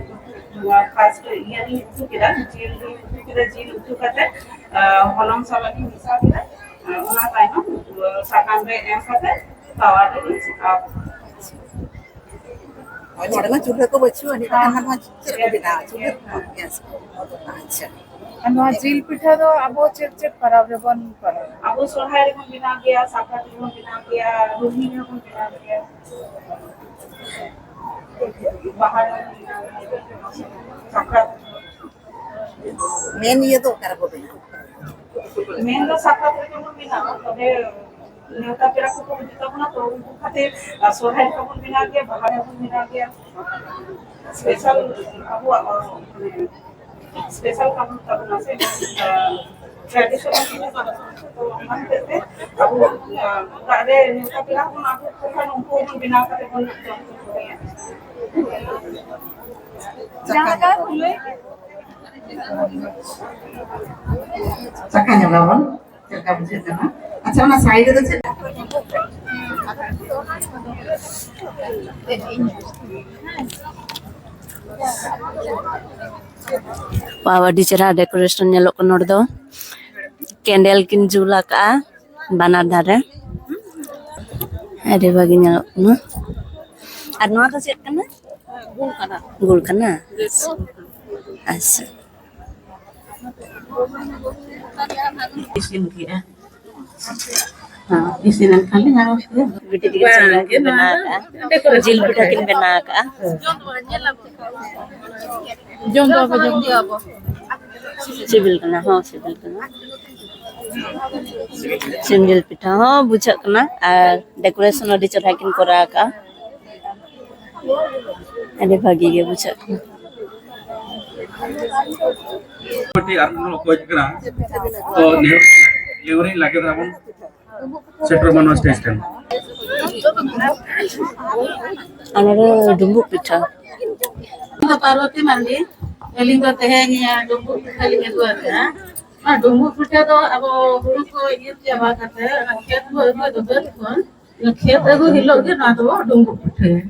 ᱱᱚᱣᱟ ᱯᱷᱟᱥᱴ ᱤᱭᱟᱹ ᱞᱤᱧ ᱩᱛᱩ ᱠᱮᱫᱟ, ᱡᱤᱞ ᱞᱤᱧ ᱩᱛᱩ ᱠᱮᱫᱟ, ᱡᱤᱞ ᱩᱛᱩ ᱠᱟᱛᱮ, ᱟᱸ, ᱦᱚᱞᱚᱝ ᱥᱟᱞᱟᱜ ᱞᱤᱧ ᱢᱮᱥᱟ ᱠᱮᱫᱟ᱾ ᱟᱸ, ᱚᱱᱟ ᱛᱟᱭᱱᱚᱢ, ᱟᱸ, ᱥᱟᱠᱟᱢ ᱨᱮ ᱮᱢ ᱠᱟᱛᱮ ᱛᱟᱣᱟ ᱨᱮᱞᱤᱧ ᱟᱯ- ᱱᱚᱰᱮ ᱢᱟ ᱪᱩᱞᱦᱟᱹ ᱠᱚ ᱵᱟᱹᱪᱩᱜ ᱟᱹᱱᱤᱡ, ᱵᱟᱠᱷᱟᱱ ᱱᱚᱣᱟ ᱪᱮᱫ ᱨᱮᱠᱚ ᱵᱮᱱᱟᱣᱟ? ᱪᱩᱞᱦᱟᱹ? ᱜᱮᱥ᱾ ᱟᱪᱪᱷᱟ᱾ ᱟᱨ ᱱᱚᱣᱟ ᱡᱤᱞ ᱯᱤᱴᱷᱟᱹ ᱫᱚ ᱟᱵᱚ ᱪᱮᱫ ᱪᱮᱫ ᱯᱚᱨᱚᱵᱽ ᱨᱮᱵᱚᱱ ᱯᱚᱨᱚᱵᱽ? ᱟᱵᱚ ᱥᱚᱨᱦᱟᱭ ᱨᱮᱵᱚᱱ ᱵᱮᱱᱟᱣ ᱜᱮᱭᱟ, ᱥᱟᱠᱨᱟᱛ ᱨᱮᱵᱚᱱ ᱵᱮᱱᱟᱣ ᱜᱮᱭᱟ, ᱨᱩᱦᱱᱤ ᱨᱮᱵᱚᱱ ᱵᱮᱱᱟᱣ ᱜᱮᱭᱟ, ᱵᱟᱦᱟ ᱨᱮᱵᱚᱱ ᱵᱮᱱᱟᱣ ᱜᱮᱭᱟ, ᱥᱟᱠᱨᱟᱛ᱾ ᱢᱮᱱ ᱤᱭᱟᱹ ᱫᱚ ᱚᱠᱟ ᱨᱮᱵᱚ ᱵᱮᱱᱟᱣᱟ? ᱢᱮᱱ ᱫᱚ ᱥᱟᱠᱨᱟᱛ ᱨᱮᱜᱮ ᱵᱚᱱ ᱵᱮᱱᱟᱣᱟ, ᱛᱚᱵᱮ ᱱᱮᱣᱛᱟ ᱯᱮᱲᱟ ᱠᱚᱠᱚ ᱦᱤᱡᱩᱜ ᱛᱟᱵᱚᱱᱟ, ᱛᱚ ᱩᱱᱠᱩ ᱠᱷᱟᱹᱛᱤᱨ ᱥᱚᱨᱦᱟᱭ ᱨᱮᱦᱚᱸ ᱵᱚᱱ ᱵᱮᱱᱟᱣ ᱜᱮᱭᱟ, ᱵᱟᱦᱟ ᱨᱮᱦᱚᱸ ᱵᱚᱱ ᱵᱮᱱᱟᱣ ᱜᱮᱭᱟ᱾ ᱥᱯᱮᱥᱟᱞ ᱟᱵᱚᱣᱟᱜ, ᱢᱟᱱᱮ, ᱥᱯᱮᱥᱟᱞ ᱠᱟᱹᱢᱤ ᱛᱟᱵᱚᱱᱟ ᱥᱮ, ᱴᱨᱟᱰᱤᱥᱚᱱᱟᱞ ᱡᱤᱱᱤᱥ ᱠᱟᱱᱟ᱾ ᱛᱚ ᱚᱱᱟ ᱦᱚᱛᱮᱡ ᱛᱮ ᱟᱵᱚ, ᱟᱸ, ᱚᱲᱟᱜ ᱨᱮ ᱱᱮᱣᱛᱟ ᱯᱮᱲᱟ ᱦᱚᱸᱵᱚᱱ ᱟᱹᱜᱩ ᱠᱚ ᱠᱷᱟᱱ ᱩᱱᱠᱩ ᱦᱚᱸᱵᱚᱱ ᱵᱮᱱᱟᱣ ᱠᱟᱛᱮ ᱵᱚᱱ ᱡᱚᱢ ᱦᱚᱪᱚ ᱠᱚᱜᱮᱭᱟ᱾ ᱪᱟᱠᱷᱟ ᱧᱚᱜᱟᱵᱚᱱ, ᱪᱮᱫ ᱞᱮᱠᱟ ᱵᱩᱡᱷᱟᱹᱜ ᱠᱟᱱᱟ? ᱟᱪᱪᱷᱟ, ᱚᱱᱟ ᱥᱟᱭᱤᱰ ᱨᱮᱫᱚ ᱪᱮᱫ? ᱣᱟᱣ, ᱟᱹᱰᱤ ᱪᱮᱦᱨᱟ ᱰᱮᱠᱳᱨᱮᱥᱚᱱ ᱧᱮᱞᱚᱜ ᱠᱟᱱᱟ ᱱᱚᱰᱮ ᱫᱚ᱾ ᱠᱮᱱᱰᱮᱞ ᱠᱤᱱ ᱡᱩᱞ ᱟᱠᱟᱜᱼᱟ ᱵᱟᱱᱟᱨ ᱫᱷᱟᱨᱮ, ᱟᱹᱰᱤ ᱵᱷᱟᱹᱜᱤ ᱧᱮᱞᱚᱜ ᱠᱟᱱᱟ᱾ ᱟᱨ ᱱᱚᱣᱟ ᱫᱚ ᱪᱮᱫ ᱠᱟᱱᱟ? ᱜᱩᱲ ᱠᱟᱱᱟ᱾ ᱜᱩᱲ ᱠᱟᱱᱟ? ᱟᱪᱪᱷᱟ᱾ ᱤᱥᱤᱱ ᱠᱮᱜᱼᱟ᱾ ᱦᱮᱸ, ᱤᱥᱤᱱ ᱮᱱ ᱠᱷᱟᱱ ᱞᱤᱧ ᱟᱬᱜᱚ ᱠᱮᱫᱟ᱾ ᱵᱤᱴᱤ ᱛᱟᱹᱠᱤᱱ ᱥᱩᱱᱩᱢ ᱠᱤᱱ ᱵᱮᱱᱟᱣ ᱟᱠᱟᱜᱼᱟ, ᱡᱤᱞ ᱯᱤᱴᱷᱟᱹ ᱠᱤᱱ ᱵᱮᱱᱟᱣ ᱟᱠᱟᱜᱼᱟ᱾ ᱡᱚᱢ ᱫᱚ ᱟᱵᱚ ᱡᱚᱢ ᱜᱮᱭᱟ ᱟᱵᱚ᱾ ᱥᱤᱵᱤᱞ ᱠᱟᱱᱟ, ᱦᱚᱸ ᱥᱤᱵᱤᱞ ᱠᱟᱱᱟ᱾ ᱥᱤᱢ ᱡᱤᱞ ᱯᱤᱴᱷᱟᱹ ᱦᱚᱸ ᱵᱩᱡᱷᱟᱹᱜ ᱠᱟᱱᱟ ᱟᱨ ᱰᱮᱠᱳᱨᱮᱥᱚᱱ ᱟᱹᱰᱤ ᱪᱮᱦᱨᱟ ᱠᱤᱱ ᱠᱚᱨᱟᱣ ᱟᱠᱟᱜᱼᱟ᱾ ᱟᱹᱰᱤ ᱵᱷᱟᱹᱜᱤ ᱜᱮ ᱵᱩᱡᱷᱟᱹᱜ ᱠᱟᱱᱟ᱾ ᱠᱟᱹᱴᱤᱡ ᱟᱨ ᱢᱤᱫ ᱦᱚᱲ ᱚᱠᱚᱭ ᱠᱟᱱᱟ? ᱛᱚ ᱱᱮᱦᱚᱨ ᱱᱮᱦᱚᱨᱤᱧ ᱞᱟᱜᱮ ᱫᱷᱟᱨᱟ ᱵᱚᱱ ᱥᱮᱴᱮᱨᱚᱜ ᱢᱟ ᱱᱚᱣᱟ ᱥᱴᱮᱡᱽ ᱴᱷᱮᱱ᱾ ᱟᱨ ᱱᱚᱰᱮ ᱰᱩᱸᱵᱩᱜ ᱯᱤᱴᱷᱟᱹ᱾ ᱤᱧ ᱫᱚ ᱯᱟᱨᱵᱚᱛᱤ ᱢᱟᱱᱰᱤ᱾ ᱟᱹᱞᱤᱧ ᱫᱚ ᱛᱮᱦᱮᱧ ᱰᱩᱸᱵᱩᱜ ᱯᱤᱴᱷᱟᱹ ᱞᱤᱧ ᱟᱹᱜᱩ ᱟᱠᱟᱫᱼᱟ᱾ ᱚᱱᱟ ᱰᱩᱸᱵᱩᱜ ᱯᱤᱴᱷᱟᱹ ᱫᱚ ᱟᱵᱚ ᱦᱩᱲᱩ ᱠᱚ ᱤᱨ ᱪᱟᱵᱟ ᱠᱟᱛᱮ ᱚᱱᱟ ᱠᱷᱮᱛ ᱵᱚ ᱟᱹᱜᱩᱭ ᱫᱚ ᱵᱟᱹᱫᱽ ᱠᱷᱚᱱ, ᱚᱱᱟ ᱠᱷᱮᱛ ᱟᱹᱜᱩ ᱦᱤᱞᱳᱜ ᱜᱮ ᱱᱚᱣᱟ ᱫᱚᱵᱚ ᱰᱩᱸᱵᱩᱜ ᱯᱤᱴᱷᱟᱹᱭᱟ᱾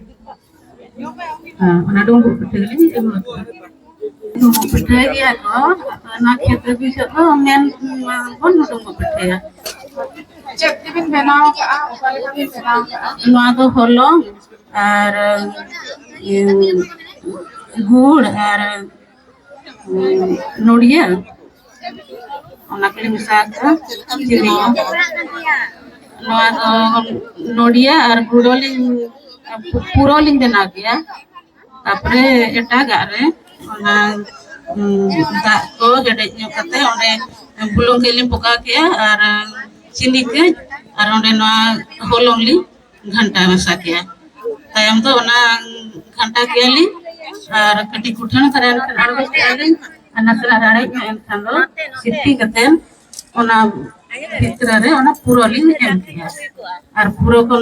ᱦᱮᱸ, ᱚᱱᱟ ᱰᱩᱸᱵᱩᱜ ᱯᱤᱴᱷᱟᱹ ᱜᱮᱞᱤᱧ ᱟᱹᱜᱩ ᱟᱠᱟᱫᱟ᱾ ᱰᱩᱸᱵᱩᱜ ᱯᱤᱴᱷᱟᱹᱭ ᱜᱮᱭᱟ ᱠᱚ, ᱟᱫᱚ ᱚᱱᱟ ᱠᱷᱮᱛ ᱨᱮ ᱵᱤᱥᱚᱜ ᱫᱚ ᱢᱮᱱ ᱵᱚᱱ ᱰᱩᱸᱵᱩᱜ ᱯᱤᱴᱷᱟᱹᱭᱟ᱾ ᱪᱮᱫ ᱛᱮᱵᱤᱱ ᱵᱮᱱᱟᱣ ᱠᱟᱜᱼᱟ? ᱚᱠᱟ ᱞᱮᱠᱟ ᱵᱤᱱ ᱵᱮᱱᱟᱣ ᱠᱟᱜᱼᱟ? ᱱᱚᱣᱟ ᱫᱚ ᱦᱚᱞᱚᱝ ᱟᱨ, ᱤᱭᱟᱹ, ᱜᱩᱲ ᱟᱨ, ᱩᱸ, ᱱᱚᱰᱤᱭᱟᱹ, ᱚᱱᱟ ᱠᱚᱞᱤᱧ ᱢᱮᱥᱟ ᱟᱠᱟᱫᱟ᱾ ᱪᱤᱱᱤ᱾ ᱱᱚᱣᱟ ᱫᱚ ᱱᱚᱰᱤᱭᱟᱹ ᱟᱨ ᱜᱩᱲ ᱞᱤᱧ, ᱯᱩᱨᱟᱹ ᱞᱤᱧ ᱵᱮᱱᱟᱣ ᱠᱮᱭᱟ᱾ ᱛᱟᱯᱚᱨᱮ ᱮᱴᱟᱜᱟᱜ ᱨᱮ ᱚᱱᱟ, ᱩᱸ, ᱫᱟᱜ ᱠᱚ ᱦᱮᱰᱮᱡ ᱧᱚᱜ ᱠᱟᱛᱮ ᱚᱸᱰᱮ ᱵᱩᱞᱩᱝ ᱠᱟᱹᱡ ᱞᱤᱧ ᱯᱚᱠᱟᱣ ᱠᱮᱜᱼᱟ ᱟᱨ ᱪᱤᱱᱤ ᱠᱟᱹᱡ ᱟᱨ ᱚᱸᱰᱮ ᱱᱚᱣᱟ ᱦᱚᱞᱚᱝ ᱞᱤᱧ ᱜᱷᱟᱱᱴᱟ ᱢᱮᱥᱟ ᱠᱮᱜᱼᱟ᱾ ᱛᱟᱭᱚᱢ ᱫᱚ ᱚᱱᱟ ᱜᱷᱟᱱᱴᱟ ᱠᱮᱜᱼᱟ ᱞᱤᱧ ᱟᱨ ᱠᱟᱹᱴᱤᱡ ᱠᱩᱴᱷᱟᱹᱱ ᱫᱷᱟᱨᱟ ᱮᱱᱠᱷᱟᱱ ᱟᱬᱜᱚ ᱠᱮᱜᱼᱟ ᱞᱤᱧ ᱟᱨ ᱱᱟᱥᱮᱱᱟᱜ ᱨᱟᱲᱮᱡ ᱧᱚᱜ ᱮᱱᱠᱷᱟᱱ ᱫᱚ ᱥᱤᱯᱤ ᱠᱟᱛᱮ ᱚᱱᱟ ᱵᱷᱤᱛᱨᱤ ᱨᱮ ᱚᱱᱟ ᱯᱩᱨᱟᱹ ᱞᱤᱧ ᱮᱢ ᱠᱮᱜᱼᱟ᱾ ᱟᱨ ᱯᱩᱨᱟᱹ ᱠᱚ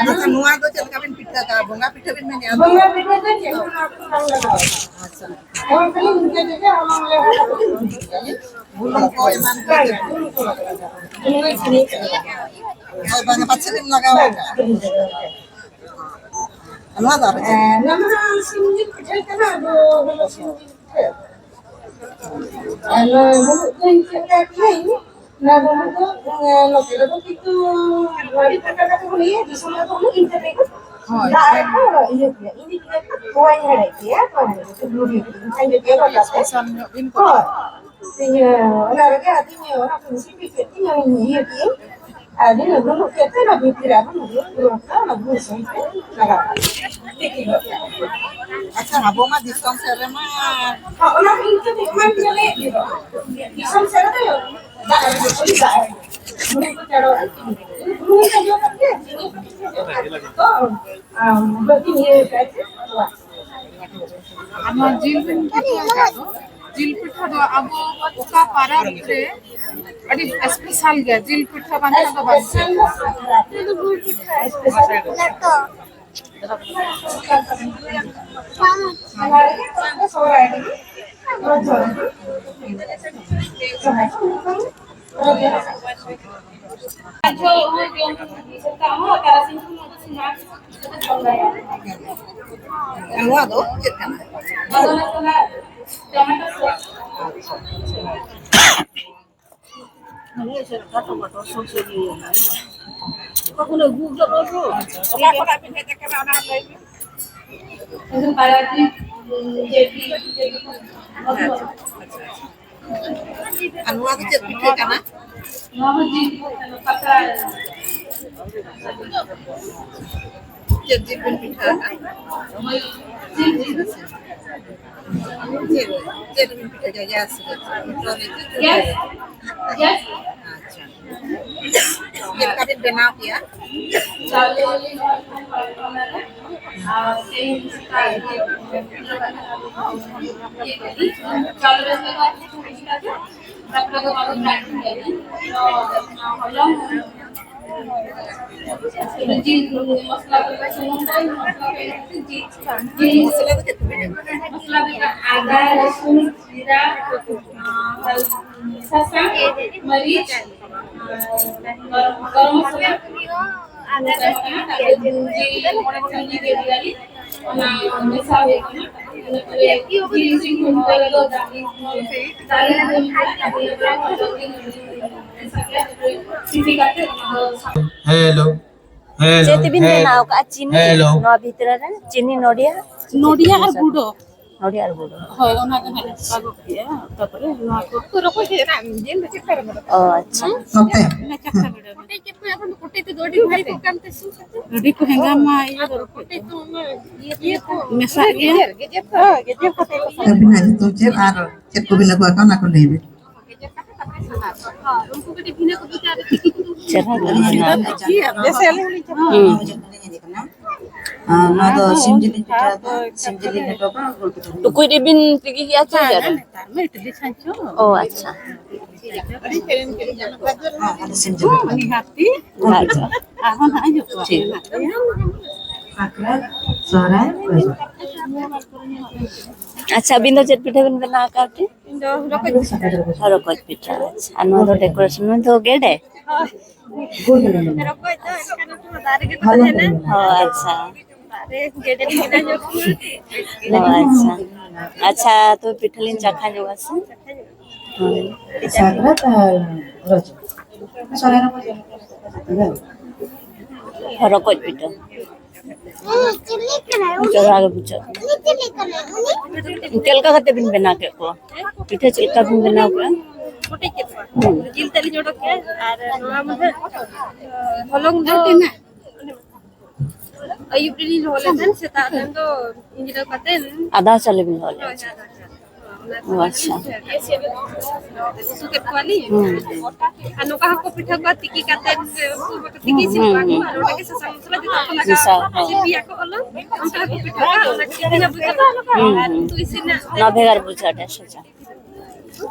ᱟᱪᱪᱷᱟ, ᱱᱚᱣᱟ ᱫᱚ ᱪᱮᱫ ᱞᱮᱠᱟ ᱵᱤᱱ ᱯᱤᱴᱷᱟᱹ ᱠᱟᱜᱼᱟ? ᱵᱚᱸᱜᱟ ᱯᱤᱴᱷᱟᱹ ᱵᱤᱱ ᱢᱮᱱᱮᱫᱼᱟ? ᱵᱚᱸᱜᱟ ᱯᱤᱴᱷᱟᱹ ᱫᱚ ᱪᱮᱫ ᱦᱚᱸ ᱵᱟᱝ ᱞᱟᱜᱟᱣᱟ᱾ ᱟᱪᱪᱷᱟ᱾ ᱦᱚᱸ, ᱠᱷᱟᱹᱞᱤ ᱤᱱᱠᱟᱹ ᱛᱮᱜᱮ ᱦᱚᱞᱚᱝ ᱞᱮ ᱦᱚᱞᱚᱝ ᱵᱩᱞᱩᱝ ᱠᱚ ᱮᱢᱟᱱ ᱠᱚ ᱦᱮᱸ, ᱪᱮᱫ? ᱵᱩᱞᱩᱝ ᱠᱚ ᱞᱟᱜᱟᱣᱟ᱾ ᱵᱩᱞᱩᱝ ᱮ ᱪᱤᱱᱤ ᱪᱮᱫ ᱞᱟᱜᱟᱣᱟ᱾ ᱦᱳᱭ, ᱵᱟᱝᱟ, ᱯᱟᱪᱷᱮ ᱵᱤᱱ ᱞᱟᱜᱟᱣ ᱵᱟᱝ, ᱟᱠᱟᱫᱼᱟ᱾ ᱵᱩᱞᱩᱝ ᱞᱟᱜᱟᱣᱟ᱾ ᱱᱚᱣᱟ ᱫᱚ ᱟᱨ ᱪᱮᱫ? ᱦᱮᱸ, ᱱᱚᱣᱟ ᱢᱟ ᱥᱤᱢ ᱡᱤᱞ ᱯᱤᱴᱷᱟᱹ ᱠᱟᱱᱟ, ᱟᱫᱚ ᱵᱚᱞᱮ ᱥᱤᱢ ᱡᱤᱞ ᱯᱤᱴᱷᱟᱹ᱾ ᱟᱨ ᱱᱚᱣᱟ ᱰᱩᱸᱵᱩᱜ ᱫᱚᱧ ᱪᱮᱫ ᱞᱮᱠᱟ ᱠᱤᱭᱟᱹᱧ, ᱚᱱᱟ ᱰᱩᱸᱵᱩᱜ ᱫᱚ, ᱮᱸ, ᱱᱚᱛᱮ ᱨᱮᱫᱚ ᱠᱤᱱᱛᱩ ᱟᱹᱰᱤ ᱯᱨᱚᱠᱟᱨ ᱠᱟᱛᱮ ᱠᱚ ᱞᱟᱹᱭᱟ, ᱫᱤᱥᱚᱢ ᱨᱮᱫᱚ ᱩᱱᱟᱹᱜ ᱤᱧ ᱪᱮᱫ ᱞᱮᱠᱟ᱾ ᱦᱳᱭ᱾ ᱫᱟᱜ ᱨᱮᱠᱚ ᱤᱭᱟᱹ ᱠᱮᱭᱟ, ᱤᱧ ᱫᱚ ᱪᱮᱫ ᱞᱮᱠᱟ ᱛᱚᱣᱟᱧ ᱦᱮᱰᱮᱡ ᱠᱮᱭᱟ, ᱛᱚᱣᱟᱧ ᱦᱮᱰᱮᱡ ᱠᱟᱛᱮ ᱵᱩᱰᱤ ᱠᱮᱫᱟᱹᱧ, ᱠᱷᱟᱸᱡᱚ ᱠᱮᱫᱟ ᱜᱚᱴᱟ ᱛᱮ᱾ ᱥᱯᱮᱥᱟᱞ ᱧᱚᱜ ᱵᱤᱱ ᱦᱳᱭ᱾ ᱠᱚᱨᱟᱣᱟ᱾ ᱤᱭᱟᱹ, ᱚᱱᱟ ᱨᱮᱜᱮ ᱟᱫᱚᱧ ᱚᱱᱟ ᱠᱚ ᱥᱤᱯᱤ ᱠᱮᱫ ᱛᱤᱧ, ᱚᱱᱟᱧ ᱤᱭᱟᱹ ᱠᱮᱫᱟᱹᱧ᱾ ᱟᱫᱚᱧ ᱩᱰᱩᱠ ᱠᱮᱫ ᱛᱮ ᱚᱱᱟ ᱵᱷᱤᱛᱤᱨ ᱨᱮ ᱟᱫᱚᱧ ᱩᱰᱩᱠ ᱯᱩᱨᱟᱹᱣ ᱠᱮᱫᱟ, ᱚᱱᱟ ᱜᱩᱲ ᱥᱚᱸᱜᱮ ᱛᱮ ᱞᱟᱜᱟᱣ ᱠᱮᱫᱟ᱾ ᱛᱤᱠᱤ ᱜᱚᱫ ᱠᱮᱫᱟ᱾ ᱟᱪᱪᱷᱟ, ᱟᱵᱚ ᱢᱟ ᱫᱤᱥᱚᱢ ᱥᱮᱫ ᱨᱮᱢᱟ ᱦᱚᱸ, ᱚᱱᱟ ᱠᱚ ᱤᱧ ᱪᱮᱫ ᱮᱢᱟᱱ ᱧᱮᱞᱮᱫ ᱜᱮ ᱫᱚ᱾ ᱫᱤᱥᱚᱢ ᱥᱮᱫ ᱨᱮᱫᱚ ᱫᱟᱜ ᱨᱮ ᱡᱚᱠᱷᱚᱱ ᱫᱟᱜ ᱨᱮ ᱵᱩᱞᱩᱝ ᱠᱚ ᱪᱟᱰᱚᱨᱟ, ᱵᱩᱞᱩᱝ ᱠᱚ ᱡᱚᱢ ᱠᱟᱛᱮ ᱪᱤᱱᱤ ᱠᱚ ᱯᱤᱴᱷᱟᱹ ᱡᱚᱢ ᱠᱟᱛᱮ ᱛᱚ, ᱟᱢ, ᱵᱟᱹᱫᱽ ᱟᱨ ᱱᱚᱣᱟ ᱡᱤᱞ ᱵᱤᱱ ᱯᱤᱴᱷᱟᱹ ᱟᱠᱟᱫ ᱫᱚ, ᱡᱤᱞ ᱯᱤᱴᱷᱟᱹ ᱫᱚ ᱟᱵᱚ ᱚᱠᱟ ᱯᱟᱨᱟᱵᱽ ᱨᱮ ᱟᱹᱰᱤ ᱥᱯᱮᱥᱟᱞ ᱜᱮᱭᱟ᱾ ᱡᱤᱞ ᱯᱤᱴᱷᱟᱹ ᱵᱟᱝᱠᱷᱟᱱ ᱫᱚ ᱵᱟᱝ ᱦᱩᱭᱩᱜᱼᱟ᱾ ᱱᱚᱣᱟ ᱫᱚ ᱪᱮᱫ ᱠᱟᱱᱟ? ᱟᱪᱪᱷᱟ, ᱟᱪᱪᱷᱟ᱾ ᱱᱚᱣᱟ ᱪᱮᱫ ᱞᱮᱠᱟ ᱴᱚᱢᱮᱴᱳ ᱥᱚᱥ ᱤᱫᱤᱭᱮᱱᱟ? ᱚᱠᱟ ᱠᱷᱚᱱ ᱟᱹᱜᱩ ᱠᱟᱫᱟ ᱠᱚ? ᱚᱠᱟ ᱠᱷᱚᱱᱟᱜ ᱵᱤᱱ ᱦᱮᱡ ᱟᱠᱟᱱᱟ, ᱚᱱᱟ ᱞᱟᱹᱭ ᱵᱤᱱ? ᱟᱪᱪᱷᱟ, ᱟᱪᱪᱷᱟ᱾ ᱟᱨ ᱱᱚᱣᱟ ᱫᱚ ᱪᱮᱫ ᱯᱤᱴᱷᱟᱹ ᱠᱟᱱᱟ? ᱪᱮᱫ ᱡᱤᱞ ᱵᱤᱱ ᱯᱤᱴᱷᱟᱹ ᱟᱠᱟᱫ? ᱪᱮᱫ, ᱪᱮᱫ ᱵᱤᱱ ᱯᱤᱴᱷᱟᱹ ᱠᱮᱫᱟ? ᱜᱮᱥ ᱨᱮ? ᱜᱮᱥ᱾ ᱟᱪᱪᱷᱟ᱾ ᱪᱮᱫ ᱞᱮᱠᱟ ᱵᱤᱱ ᱵᱮᱱᱟᱣ ᱠᱮᱭᱟ? ᱪᱟᱣᱞᱮ ᱞᱤᱧ ᱟᱨ ᱛᱮᱦᱮᱧ ᱥᱮᱛᱟᱜ ᱨᱮ ᱪᱟᱣᱞᱮ ᱨᱮ ᱛᱟᱨᱯᱚᱨᱮ ᱫᱚ ᱟᱫᱚ ᱫᱟᱜ ᱤᱧ ᱮᱢᱟ᱾ ᱦᱚᱞᱚᱝ ᱡᱤᱞ ᱢᱚᱥᱞᱟ ᱠᱚ ᱥᱩᱱᱩᱢ ᱠᱚ ᱢᱚᱥᱞᱟ ᱠᱚ ᱮᱢ ᱠᱟᱛᱮ ᱡᱤᱞ, ᱡᱤᱞ ᱢᱚᱥᱞᱟ ᱫᱚ ᱪᱮᱫ ᱠᱚ ᱢᱮᱱᱟᱜᱼᱟ? ᱢᱚᱥᱞᱟ ᱫᱚ ᱟᱫᱟ, ᱨᱟᱹᱥᱩᱱ, ᱡᱤᱨᱟ, ᱟᱨ ᱥᱟᱥᱟᱝ, ᱢᱟᱹᱨᱤᱪ, ᱟᱨ ᱜᱚᱨᱚᱢ ᱢᱚᱥᱞᱟ, ᱟᱨ ᱡᱤᱞ ᱢᱚᱬᱮ ᱴᱩᱠᱩᱡ ᱜᱮ ᱵᱤᱨᱭᱟᱱᱤ, ᱚᱱᱟ ᱢᱮᱥᱟ ᱦᱩᱭ ᱠᱟᱱᱟ᱾ ᱤᱱᱟᱹ ᱯᱚᱨᱮ ᱡᱤᱞ ᱤᱥᱤᱱ ᱦᱩᱭ ᱯᱚᱨᱮ ᱫᱚ ᱫᱟᱜ ᱤᱧ ᱫᱟᱜ ᱤᱧ ᱫᱩᱞ ᱠᱟᱜᱼᱟ, ᱤᱱᱟᱹ ᱯᱚᱨᱮ ᱦᱚᱞᱚᱝ ᱤᱧ ᱢᱮᱥᱟ ᱠᱮᱫᱟ, ᱥᱤᱯᱤ ᱠᱟᱛᱮ ᱚᱱᱟ ᱫᱚ ᱦᱮᱞᱳ, ᱦᱮᱞᱳ, ᱪᱮᱫ ᱛᱮᱵᱤᱱ ᱦᱮᱞᱳ, ᱵᱮᱱᱟᱣ ᱠᱟᱜᱼᱟ? ᱪᱤᱱᱤ? ᱦᱮᱞᱳ᱾ ᱱᱚᱣᱟ ᱵᱷᱤᱛᱨᱤ ᱨᱮ ᱪᱤᱱᱤ, ᱱᱚᱰᱤᱭᱟ? ᱱᱚᱰᱤᱭᱟ ᱟᱨ ᱜᱩᱰᱚ᱾ ᱱᱚᱰᱤᱭᱟ ᱟᱨ ᱜᱩᱰᱚ᱾ ᱦᱳᱭ, ᱚᱱᱟ ᱫᱚ ᱦᱟᱸᱜ ᱞᱮ ᱪᱷᱟᱸᱠᱟ ᱜᱚᱫ ᱠᱮᱜᱼᱟ᱾ ᱛᱟᱨᱯᱚᱨᱮ ᱱᱚᱣᱟ ᱠᱚ ᱨᱚᱠᱚᱡ ᱪᱮᱫ ᱨᱟᱜ ᱡᱤᱞ ᱫᱚ ᱪᱮᱫ ᱞᱮᱠᱟ ᱨᱚᱠᱚᱡ? ᱚ, ᱟᱪᱪᱷᱟ᱾ ᱱᱚᱛᱮ᱾ ᱚᱱᱟ ᱪᱟᱠᱷᱟ ᱵᱮᱲᱟ ᱨᱮ᱾ ᱠᱚᱴᱮᱡ ᱪᱮᱫ ᱠᱚ ᱮᱠᱷᱚᱱ ᱫᱚ ᱠᱚᱴᱮᱡ ᱛᱮᱫᱚ ᱟᱹᱰᱤ ᱵᱷᱟᱹᱜᱤ ᱠᱚ ᱠᱟᱱ ᱛᱮ ᱥᱩ ᱠᱟᱛᱮ᱾ ᱟᱹᱰᱤ ᱠᱚ ᱦᱮᱸᱫᱟ ᱢᱟ ᱤᱭᱟᱹ ᱫᱚ ᱨᱚᱠᱚᱡ ᱛᱮ᱾ ᱢᱮᱥᱟᱜ ᱜᱮᱭᱟ᱾ ᱜᱮᱡᱮᱨ, ᱜᱮᱡᱮᱨ ᱠᱚ᱾ ᱦᱳᱭ, ᱜᱮᱡᱮᱨ ᱠᱚ ᱛᱮ ᱠᱚ᱾ ᱟᱹᱵᱤᱱᱟᱜ ᱧᱩᱛᱩᱢ ᱪᱮᱫ ᱟᱨ ᱪᱮᱫ ᱠᱚᱵᱤᱱ ᱟᱹᱜᱩ ᱟᱠᱟᱫ, ᱚᱱᱟ ᱠᱚ ᱞᱟᱹᱭ ᱵᱤᱱ᱾ ᱪᱮᱦᱨᱟ ᱜᱮ ᱢᱮᱱᱟᱜᱼᱟ᱾ ᱦᱩᱸ᱾ ᱟᱨ ᱱᱚᱣᱟ ᱫᱚ ᱥᱤᱢ ᱡᱤᱞᱤᱧ ᱯᱤᱴᱷᱟᱹ ᱟᱠᱟᱫᱟ, ᱥᱤᱢ ᱡᱤᱞᱤᱧ ᱞᱮᱴᱚ ᱟᱠᱟᱫᱟ, ᱜᱩᱲ ᱯᱤᱴᱷᱟᱹ᱾ ᱴᱩᱠᱩᱡ ᱨᱮᱵᱤᱱ ᱛᱤᱠᱤ ᱜᱮᱭᱟ ᱪᱮ ᱦᱮᱸ, ᱪᱮᱫ ᱨᱮ? ᱱᱮᱛᱟᱨ ᱢᱟ ᱤᱰᱞᱤ ᱪᱷᱟᱸᱪ ᱦᱚᱸ᱾ ᱚ, ᱟᱪᱪᱷᱟ᱾ ᱦᱮᱸ, ᱟᱫᱚ ᱥᱤᱢ ᱡᱤᱞ ᱞᱮᱴᱚ᱾ ᱩᱱᱤ ᱦᱟᱹᱛᱤ᱾ ᱟᱪᱪᱷᱟ᱾ ᱟᱨᱦᱚᱸ ᱱᱟᱦᱟᱜ ᱦᱤᱡᱩᱜ ᱠᱚᱣᱟ᱾ ᱴᱷᱤᱠ᱾ ᱥᱟᱠᱨᱟᱛ, ᱥᱚᱦᱨᱟᱭ, ᱨᱚᱡᱚ᱾ ᱟᱪᱪᱷᱟ, ᱟᱹᱵᱤᱱ ᱫᱚ ᱪᱮᱫ ᱯᱤᱴᱷᱟᱹ ᱵᱤᱱ ᱵᱮᱱᱟᱣ ᱟᱠᱟᱫ ᱛᱮ? ᱤᱧ ᱫᱚ ᱨᱚᱠᱚᱡ ᱯᱤᱴᱷᱟᱹ᱾ ᱨᱚᱠᱚᱡ ᱯᱤᱴᱷᱟᱹ, ᱟᱪᱪᱷᱟ᱾ ᱟᱨ ᱱᱚᱣᱟ ᱫᱚ decoration, ᱱᱚᱣᱟ ᱫᱚ ᱜᱮᱰᱮ? ᱦᱳᱭ᱾ ᱨᱚᱠᱚᱡ ᱫᱚ ᱮᱱᱠᱷᱟᱱ ᱫᱚ ᱫᱟᱨᱮ ᱨᱮᱜᱮ ᱠᱚ ᱛᱟᱦᱮᱱᱟ᱾ ᱚ, ᱟᱪᱪᱷᱟ᱾ ᱫᱟᱨᱮ ᱜᱮᱰᱮ ᱞᱮᱠᱟ ᱧᱚᱜ᱾ ᱚ, ᱟᱪᱪᱷᱟ᱾ ᱟᱪᱪᱷᱟ, ᱛᱚᱵᱮ ᱯᱤᱴᱷᱟᱹ ᱞᱤᱧ ᱪᱟᱠᱷᱟ ᱧᱚᱜᱟ ᱥᱮ? ᱦᱳᱭ᱾ ᱥᱟᱠᱨᱟᱛ ᱟᱨ ᱨᱚᱡᱚ᱾ ᱥᱚᱦᱨᱟᱭ ᱨᱮᱠᱚ ᱡᱚᱢ ᱜᱮᱭᱟ᱾ ᱨᱚᱠᱚᱡ ᱯᱤᱴᱷᱟᱹ᱾ ᱪᱮᱦᱨᱟ ᱜᱮ ᱵᱩᱡᱷᱟᱹᱜ ᱠᱟᱱᱟ᱾ ᱪᱮᱫ ᱞᱮᱠᱟ ᱠᱟᱛᱮ ᱵᱤᱱ ᱵᱮᱱᱟᱣ ᱠᱮᱫ ᱠᱚᱣᱟ? ᱯᱤᱴᱷᱟᱹ ᱪᱮᱫ ᱞᱮᱠᱟ ᱵᱤᱱ ᱵᱮᱱᱟᱣ ᱠᱮᱫᱼᱟ? ᱠᱚᱴᱮᱡ ᱠᱮᱫ ᱠᱚᱣᱟ᱾ ᱦᱩᱸ᱾ ᱡᱤᱞ ᱛᱮᱫ ᱞᱤᱧ ᱚᱰᱚᱠ ᱠᱮᱫᱼᱟ ᱟᱨ ᱱᱚᱣᱟ ᱢᱟᱱᱮ ᱦᱚᱞᱚᱝ ᱫᱚ ᱟᱹᱭᱩᱵ ᱨᱮᱞᱤᱧ ᱞᱚᱦᱚᱫ ᱞᱮᱫ ᱛᱟᱦᱮᱸᱱ, ᱥᱮᱛᱟᱜ ᱫᱚ ᱤᱧ ᱫᱚ ᱠᱟᱛᱮ ᱟᱫᱷᱟ ᱪᱟᱣᱞᱮ ᱵᱤᱱ ᱞᱚᱦᱚᱫ ᱞᱮᱫᱼᱟ? ᱦᱳᱭ, ᱦᱳᱭ, ᱦᱳᱭ᱾ ᱚ, ᱟᱪᱪᱷᱟ᱾ ᱩᱛᱩ ᱠᱮᱫ ᱠᱚᱣᱟᱞᱤᱧ᱾ ᱦᱩᱸ᱾ ᱟᱨ ᱱᱚᱝᱠᱟ ᱦᱚᱸᱠᱚ ᱯᱤᱴᱷᱟᱹ ᱠᱚᱣᱟ ᱛᱤᱠᱤ ᱠᱟᱛᱮ, ᱩᱛᱩ ᱠᱟᱛᱮ ᱛᱤᱠᱤ ᱤᱥᱤᱱ ᱠᱚᱣᱟ ᱠᱚ᱾ ᱦᱩᱸ, ᱦᱩᱸ᱾ ᱟᱨ ᱱᱚᱰᱮ ᱜᱮ ᱥᱟᱥᱟᱝ ᱢᱚᱥᱞᱟ ᱡᱚᱛᱚ ᱠᱚ ᱞᱟᱜᱟᱣᱟ᱾ ᱢᱮᱥᱟ, ᱦᱳᱭ᱾ ᱥᱤᱯᱤᱭᱟᱠᱚ ᱦᱚᱞᱚᱝ, ᱚᱱᱠᱟ ᱦᱚᱸᱠᱚ ᱯᱤᱴᱷᱟᱹ ᱠᱚᱣᱟ, ᱚᱱᱟ ᱠᱷᱟᱹᱛᱤᱨ ᱛᱮ ᱵᱩᱡᱷᱟᱹᱜ ᱠᱟᱱᱟ᱾ ᱦᱩᱸ, ᱦᱩᱸ᱾ ᱩᱛᱩ ᱤᱥᱤᱱ ᱨᱮᱱᱟᱜ ᱱᱚᱣᱟ ᱵᱷᱮᱜᱟᱨ ᱵᱩᱡᱷᱟᱹᱜᱼᱟ, ᱟᱹᱰᱤ ᱟᱸᱴ ᱥᱚᱡᱟ᱾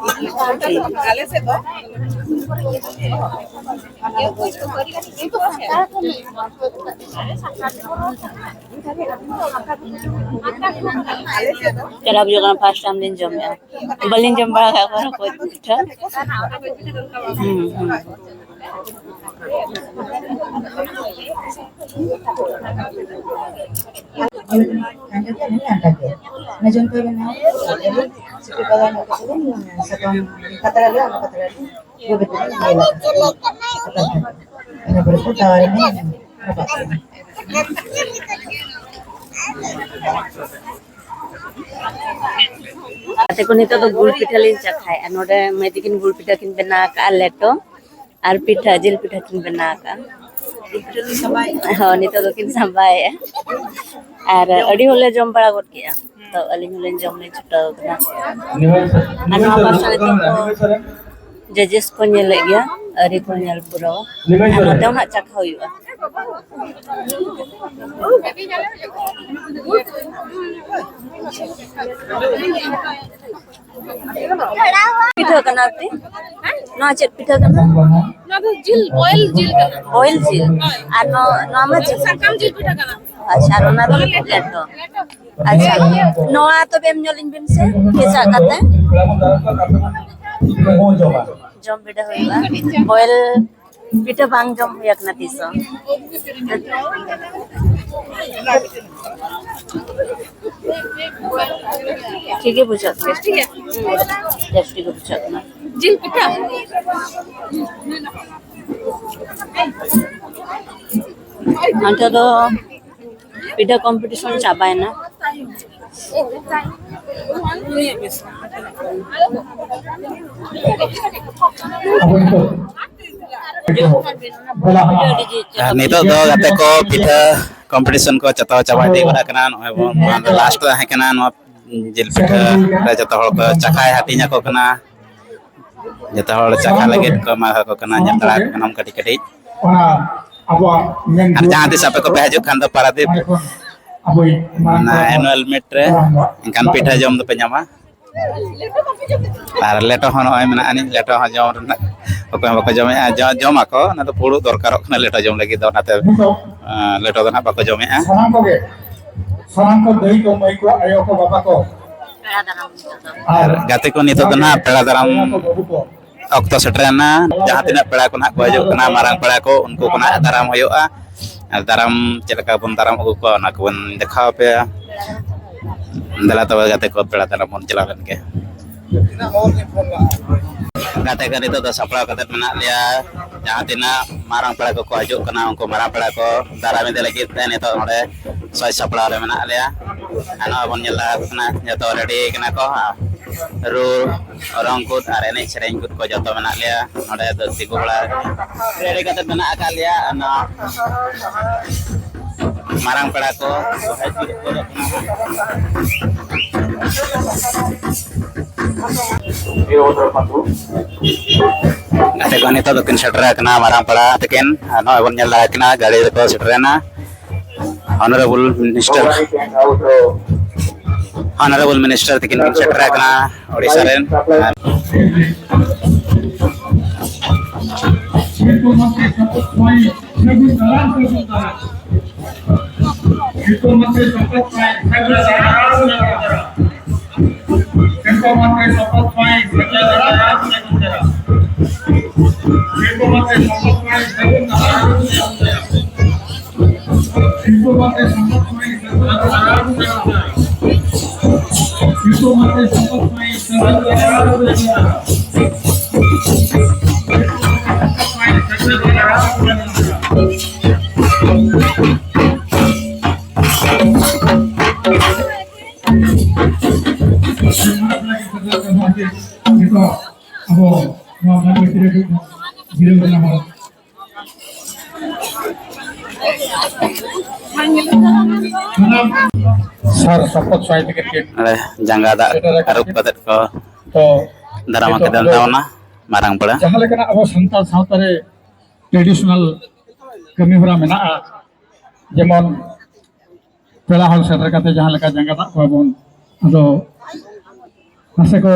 ᱟᱞᱮ ᱥᱮᱫ ᱫᱚ ᱪᱟᱞᱟᱣ ᱵᱩᱡᱷᱟᱹᱜ ᱠᱟᱱᱟ, first time ᱞᱤᱧ ᱡᱚᱢᱮᱫᱼᱟ᱾ ᱵᱟᱹᱞᱤᱧ ᱡᱚᱢ ᱵᱟᱲᱟ ᱟᱠᱟᱫ ᱠᱚᱣᱟ ᱨᱚᱠᱚᱡ ᱯᱤᱴᱷᱟᱹ᱾ ᱦᱩᱸ, ᱦᱩᱸ᱾ ᱚᱱᱟ ᱡᱚᱢ ᱯᱮ ᱵᱮᱱᱟᱣ᱾ ᱥᱤᱯᱤ ᱯᱟᱛᱲᱟ ᱧᱚᱜ ᱠᱟᱛᱮ ᱵᱚᱱ ᱥᱟᱠᱟᱢ ᱯᱟᱛᱲᱟ ᱨᱮ, ᱚᱱᱟ ᱯᱟᱛᱲᱟ ᱨᱮ ᱜᱩᱰᱩ ᱠᱚ ᱧᱮᱞ ᱟᱠᱟᱫ᱾ ᱤᱱᱟᱹ ᱯᱚᱨᱮ ᱠᱚ ᱛᱟᱣᱟ ᱨᱮ ᱨᱟᱯᱟᱜ ᱠᱮᱫᱟ᱾ ᱜᱟᱛᱮ ᱠᱚ, ᱱᱤᱛᱚᱜ ᱫᱚ ᱜᱩᱲ ᱯᱤᱴᱷᱟᱹ ᱞᱤᱧ ᱪᱟᱠᱷᱟᱭᱮᱫᱼᱟ᱾ ᱱᱚᱰᱮ ᱢᱟᱹᱭ ᱛᱟᱹᱠᱤᱱ ᱜᱩᱲ ᱯᱤᱴᱷᱟᱹ ᱠᱤᱱ ᱵᱮᱱᱟᱣ ᱟᱠᱟᱫᱼᱟ, ᱞᱮᱴᱚ᱾ ᱟᱨ ᱯᱤᱴᱷᱟᱹ, ᱡᱤᱞ ᱯᱤᱴᱷᱟᱹ ᱠᱤᱱ ᱵᱮᱱᱟᱣ ᱟᱠᱟᱫᱼᱟ᱾ ᱦᱚᱸ, ᱱᱤᱛᱚᱜ ᱫᱚᱠᱤᱱ ᱥᱟᱢᱵᱟᱭᱮᱫᱼᱟ᱾ ᱟᱨ ᱟᱹᱰᱤ ᱦᱚᱲᱞᱮ ᱡᱚᱢ ᱵᱟᱲᱟ ᱜᱚᱫ ᱠᱮᱫᱼᱟ, ᱛᱚ ᱟᱹᱞᱤᱧ ᱦᱚᱸᱞᱤᱧ ᱡᱚᱢ ᱞᱤᱧ ᱪᱷᱩᱴᱟᱹᱣ ᱠᱟᱱᱟ᱾ ᱟᱨ ᱱᱚᱣᱟ ᱯᱟᱥᱴᱟ ᱱᱤᱛᱚᱜ ᱠᱚ judges ᱠᱚ ᱧᱮᱞᱮᱫ ᱜᱮᱭᱟ, ᱟᱹᱣᱨᱤ ᱠᱚ ᱧᱮᱞ ᱯᱩᱨᱟᱹᱣᱟ᱾ ᱟᱨ ᱱᱚᱛᱮ ᱦᱚᱸ ᱦᱟᱸᱜ ᱪᱟᱠᱷᱟ ᱦᱩᱭᱩᱜᱼᱟ᱾ ᱯᱤᱴᱷᱟᱹ ᱠᱟᱱᱟ ᱟᱨᱠᱤ? ᱱᱚᱣᱟ ᱪᱮᱫ ᱯᱤᱴᱷᱟᱹ ᱠᱟᱱᱟ? ᱱᱚᱣᱟ ᱫᱚ ᱡᱤᱞ, ᱵᱚᱭᱮᱞ ᱡᱤᱞ ᱠᱟᱱᱟ᱾ ᱵᱚᱭᱮᱞ ᱡᱤᱞ᱾ ᱦᱳᱭ᱾ ᱟᱨ ᱱᱚ-, ᱱᱚᱣᱟ ᱢᱟ ᱡᱤᱞ᱾ ᱥᱟᱠᱟᱢ ᱡᱤᱞ ᱯᱤᱴᱷᱟᱹ ᱠᱟᱱᱟ᱾ ᱟᱪᱪᱷᱟ, ᱟᱨ ᱚᱱᱟ ᱫᱚ ᱞᱮᱴᱚ᱾ ᱟᱪᱪᱷᱟ, ᱱᱚᱣᱟ ᱛᱚᱵᱮ ᱮᱢ ᱧᱚᱜ ᱞᱤᱧ ᱵᱤᱱ ᱥᱮ, ᱠᱮᱪᱟᱜ ᱠᱟᱛᱮ᱾ ᱡᱚᱢ ᱵᱤᱰᱟᱹᱣ ᱦᱩᱭᱩᱜᱼᱟ᱾ ᱵᱚᱭᱮᱞ ᱯᱤᱴᱷᱟᱹ ᱵᱟᱝ ᱡᱚᱢ ᱦᱩᱭ ᱟᱠᱟᱱᱟ ᱛᱤᱥ ᱦᱚᱸ᱾ ᱴᱷᱤᱠ ᱜᱮ ᱵᱩᱡᱷᱟᱹᱜ ᱠᱟᱱᱟ᱾ ᱴᱮᱥᱴᱤ ᱜᱮ ᱵᱩᱡᱷᱟᱹᱜ ᱠᱟᱱᱟ᱾ ᱡᱤᱞ ᱯᱤᱴᱷᱟᱹ᱾ ᱚᱱᱛᱮ ᱫᱚ ᱯᱤᱴᱷᱟᱹ ᱠᱚᱢᱯᱤᱴᱤᱥᱚᱱ ᱪᱟᱵᱟᱭᱮᱱᱟ᱾ ᱟᱨ ᱱᱤᱛᱚᱜ ᱫᱚ ᱜᱟᱛᱮ ᱠᱚ ᱯᱤᱴᱷᱟᱹ ᱠᱚᱢᱯᱤᱴᱤᱥᱚᱱ ᱠᱚ ᱪᱟᱵᱟ ᱪᱟᱵᱟ ᱤᱫᱤ ᱜᱚᱫ ᱟᱠᱟᱱᱟ᱾ ᱱᱚᱜᱼᱚᱭ ᱵᱚᱱ, ᱱᱚᱣᱟ ᱫᱚ ᱞᱟᱥᱴ ᱛᱟᱦᱮᱸ ᱠᱟᱱᱟ᱾ ᱱᱚᱣᱟ ᱡᱤᱞ ᱯᱤᱴᱷᱟᱹ ᱨᱮ ᱡᱚᱛᱚ ᱦᱚᱲ ᱠᱚ ᱪᱟᱠᱷᱟᱭ ᱦᱟᱹᱴᱤᱧ ᱟᱠᱚ ᱠᱟᱱᱟ᱾ ᱡᱚᱛᱚ ᱦᱚᱲ ᱪᱟᱠᱷᱟ ᱞᱟᱹᱜᱤᱫ ᱠᱚ ᱮᱢᱟ ᱠᱚ ᱠᱟᱱᱟ, ᱧᱮᱞ ᱫᱟᱲᱟ ᱟᱠᱚ ᱠᱟᱱᱟ ᱠᱟᱹᱴᱤᱡ ᱠᱟᱹᱴᱤᱡ᱾ ᱟᱨ ᱡᱟᱦᱟᱸ ᱛᱤᱥ ᱟᱯᱮ ᱠᱚᱯᱮ ᱦᱤᱡᱩᱜ ᱠᱷᱟᱱ ᱫᱚ ᱯᱟᱨᱟᱫᱤᱯ, ᱚᱱᱟ ᱮᱱᱩᱣᱟᱞ ᱢᱤᱴ ᱨᱮ ᱮᱱᱠᱷᱟᱱ ᱯᱤᱴᱷᱟᱹ ᱡᱚᱢ ᱫᱚᱯᱮ ᱧᱟᱢᱟ᱾ ᱟᱨ ᱞᱮᱴᱚ ᱦᱚᱸ ᱱᱚᱜᱼᱚᱭ ᱢᱮᱱᱟᱜ ᱟᱹᱱᱤᱡ, ᱞᱮᱴᱚ ᱦᱚᱸ ᱡᱚᱢ ᱨᱮᱱᱟᱜ ᱚᱠᱚᱭ ᱦᱚᱸ ᱵᱟᱠᱚ ᱡᱚᱢᱮᱜᱼᱟ᱾ ᱡᱚ-, ᱡᱚᱢᱟᱠᱚ, ᱚᱱᱟ ᱫᱚ ᱯᱷᱩᱲᱩᱜ ᱫᱚᱨᱠᱟᱨᱚᱜ ᱠᱟᱱᱟ ᱞᱮᱴᱚ ᱡᱚᱢ ᱞᱟᱹᱜᱤᱫ ᱫᱚ, ᱚᱱᱟᱛᱮ, ᱮᱸ, ᱞᱮᱴᱚ ᱫᱚ ᱱᱟᱦᱟᱜ ᱵᱟᱠᱚ ᱡᱚᱢᱮᱜᱼᱟ᱾ ᱥᱟᱱᱟᱢ ᱠᱚᱜᱮ, ᱥᱟᱱᱟᱢ ᱠᱚ ᱫᱟᱹᱭ ᱠᱚ, ᱢᱟᱹᱭ ᱠᱚ, ᱟᱭᱳ ᱠᱚ, ᱵᱟᱵᱟ ᱠᱚ, ᱟᱨ ᱜᱟᱛᱮ ᱠᱚ, ᱱᱤᱛᱚᱜ ᱫᱚ ᱱᱟᱦᱟᱜ ᱯᱮᱲᱟ ᱫᱟᱨᱟᱢ ᱵᱚᱭᱦᱟ ᱠᱚ, ᱵᱟᱹᱵᱩ ᱠᱚ, ᱚᱠᱛᱚ ᱥᱮᱴᱮᱨᱮᱱᱟ᱾ ᱡᱟᱦᱟᱸ ᱛᱤᱱᱟᱹᱜ ᱯᱮᱲᱟ ᱠᱚ ᱱᱟᱦᱟᱜ ᱠᱚ ᱦᱤᱡᱩᱜ ᱠᱟᱱᱟ, ᱢᱟᱨᱟᱝ ᱯᱮᱲᱟ ᱠᱚ, ᱩᱱᱠᱩ ᱠᱚ ᱱᱟᱦᱟᱜ ᱫᱟᱨᱟᱢ ᱦᱩᱭᱩᱜᱼᱟ᱾ ᱟᱨ ᱫᱟᱨᱟᱢ ᱪᱮᱫ ᱞᱮᱠᱟ ᱵᱚᱱ ᱫᱟᱨᱟᱢ ᱟᱹᱜᱩ ᱠᱚᱣᱟ, ᱚᱱᱟ ᱠᱚᱵᱚᱱ ᱫᱮᱠᱷᱟᱣ ᱟᱯᱮᱭᱟ᱾ ᱫᱮᱞᱟ ᱛᱚᱵᱮ ᱜᱟᱛᱮ ᱠᱚ, ᱯᱮᱲᱟ ᱫᱟᱨᱟᱢ ᱵᱚᱱ ᱪᱟᱞᱟᱣ ᱞᱮᱱ ᱜᱮ᱾ ᱜᱟᱛᱮ ᱠᱚ, ᱱᱤᱛᱚᱜ ᱫᱚ ᱥᱟᱯᱲᱟᱣ ᱠᱟᱛᱮᱫ ᱢᱮᱱᱟᱜ ᱞᱮᱭᱟ᱾ ᱡᱟᱦᱟᱸ ᱛᱤᱱᱟᱹᱜ ᱢᱟᱨᱟᱝ ᱯᱮᱲᱟ ᱠᱚᱠᱚ ᱦᱤᱡᱩᱜ ᱠᱟᱱᱟ, ᱩᱱᱠᱩ ᱢᱟᱨᱟᱝ ᱯᱮᱲᱟ ᱠᱚ ᱫᱟᱨᱟᱢ ᱤᱫᱤ ᱞᱟᱹᱜᱤᱫ ᱛᱮ ᱱᱤᱛᱚᱜ ᱱᱚᱰᱮ ᱥᱟᱡᱽ ᱥᱟᱯᱲᱟᱣ ᱨᱮ ᱢᱮᱱᱟᱜ ᱞᱮᱭᱟ᱾ ᱟᱨ ᱱᱚᱜᱼᱚᱭ ᱵᱚᱱ ᱧᱮᱞ ᱫᱟᱲᱮᱭᱟᱠᱚ ᱠᱟᱱᱟ, ᱡᱚᱛᱚ ᱨᱮᱰᱤ ᱠᱟᱱᱟ ᱠᱚ᱾ ᱨᱩ, ᱚᱨᱚᱝ ᱠᱚ ᱟᱨ ᱮᱱᱮᱡ ᱥᱮᱨᱮᱧ ᱠᱚ ᱡᱚᱛᱚ ᱢᱮᱱᱟᱜ ᱞᱮᱭᱟ ᱱᱚᱰᱮ ᱫᱚ᱾ ᱛᱤᱸᱜᱩ ᱵᱟᱲᱟ ᱨᱮᱰᱤ ᱠᱟᱛᱮ ᱢᱮᱱᱟᱜ ᱟᱠᱟᱫ ᱞᱮᱭᱟ᱾ ᱚᱱᱟ ᱢᱟᱨᱟᱝ ᱯᱮᱲᱟ ᱠᱚ ᱦᱮᱡ ᱜᱚᱫᱚᱜ ᱠᱟᱱᱟ᱾ ᱜᱟᱛᱮ ᱠᱚ, ᱱᱤᱛᱚᱜ ᱫᱚᱠᱤᱱ ᱥᱮᱴᱮᱨ ᱟᱠᱟᱱᱟ ᱢᱟᱨᱟᱝ ᱯᱟᱲᱟ ᱛᱟᱹᱠᱤᱱ, ᱟᱨ ᱱᱚᱜᱼᱚᱭ ᱵᱚᱱ ᱧᱮᱞ ᱫᱟᱲᱮᱭᱟᱜ ᱠᱟᱱᱟ ᱜᱟᱹᱰᱤ ᱨᱮᱠᱚ ᱥᱮᱴᱮᱨᱮᱱᱟ᱾ Honorable Minister, Honorable Minister ᱛᱟᱹᱠᱤᱱ ᱠᱤᱱ ᱥᱮᱴᱮᱨ ᱟᱠᱟᱱᱟ ᱳᱰᱤᱥᱟ ᱨᱮᱱ᱾ ᱱᱤᱛᱚᱜ ᱟᱵᱚ ᱱᱚᱣᱟ ᱢᱟᱹᱱ ᱵᱷᱤᱛᱨᱤ ᱨᱮ ᱡᱤᱨᱟᱹᱣ ᱠᱟᱱᱟ ᱵᱚᱱ᱾ ᱥᱟᱨ ᱥᱚᱯᱚᱫ ᱥᱟᱭ ᱛᱮᱜᱮ ᱴᱷᱤᱠ ᱱᱚᱰᱮ ᱡᱟᱸᱜᱟ ᱫᱟᱜ ᱥᱮᱴᱮᱨ ᱟᱠᱟᱱᱟ᱾ ᱟᱹᱨᱩᱵ ᱠᱟᱛᱮᱫ ᱠᱚ ᱛᱚ ᱫᱟᱨᱟᱢ ᱱᱤᱛᱚᱜ ᱠᱮᱫᱟ ᱫᱚ ᱛᱟᱵᱚᱱᱟ ᱢᱟᱨᱟᱝ ᱯᱟᱲᱟ᱾ ᱡᱟᱦᱟᱸ ᱞᱮᱠᱟᱱᱟᱜ ᱟᱵᱚ ᱥᱟᱱᱛᱟᱲ ᱥᱟᱶᱛᱟ ᱨᱮ traditional ᱠᱟᱹᱢᱤ ᱦᱚᱨᱟ ᱢᱮᱱᱟᱜᱼᱟ, ᱡᱮᱢᱚᱱ ᱯᱮᱲᱟ ᱦᱚᱲ ᱥᱮᱴᱮᱨ ᱠᱟᱛᱮ ᱡᱟᱦᱟᱸ ᱞᱮᱠᱟ ᱡᱟᱸᱜᱟ ᱫᱟᱜ ᱠᱚᱣᱟ ᱵᱚᱱ, ᱟᱫᱚ ᱱᱟᱥᱮ ᱠᱚ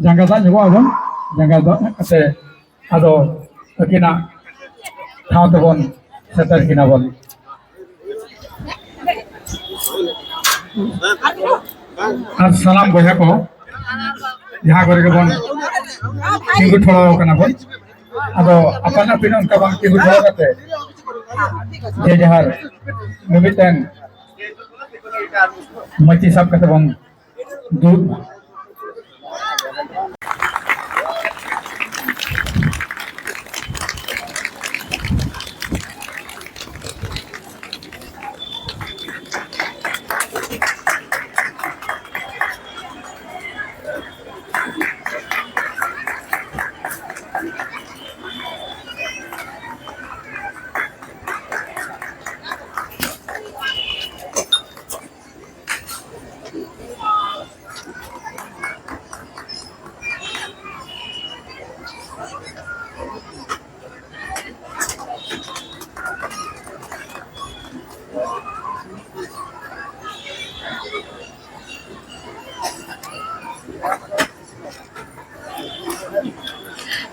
ᱡᱟᱸᱜᱟ ᱫᱟᱜ ᱧᱚᱜᱚᱜ ᱟᱵᱚᱱ, ᱡᱟᱸᱜᱟ ᱫᱟᱜ ᱠᱟᱛᱮ ᱟᱫᱚ ᱟᱹᱠᱤᱱᱟᱜ ᱴᱷᱟᱶ ᱛᱮᱵᱚᱱ ᱥᱮᱴᱮᱨ ᱠᱤᱱᱟ ᱵᱚᱱ᱾ ᱟᱨ ᱥᱟᱱᱟᱢ ᱵᱚᱭᱦᱟ ᱠᱚ ᱡᱟᱦᱟᱸ ᱠᱚᱨᱮ ᱜᱮᱵᱚᱱ ᱛᱤᱸᱜᱩ ᱴᱷᱚᱲᱚ ᱠᱟᱱᱟ ᱵᱚᱱ, ᱟᱫᱚ ᱟᱯᱟᱱ ᱟᱹᱯᱤᱱ ᱚᱱᱠᱟ ᱵᱟᱝ ᱛᱤᱸᱜᱩ ᱴᱷᱚᱲᱚ ᱠᱟᱛᱮ ᱡᱮ ᱡᱟᱦᱟᱨ ᱢᱤᱢᱤᱫᱴᱮᱱ ᱢᱟᱹᱪᱤ ᱥᱟᱵ ᱠᱟᱛᱮ ᱵᱚᱱ ᱫᱩᱲᱩᱵ ᱢᱟ᱾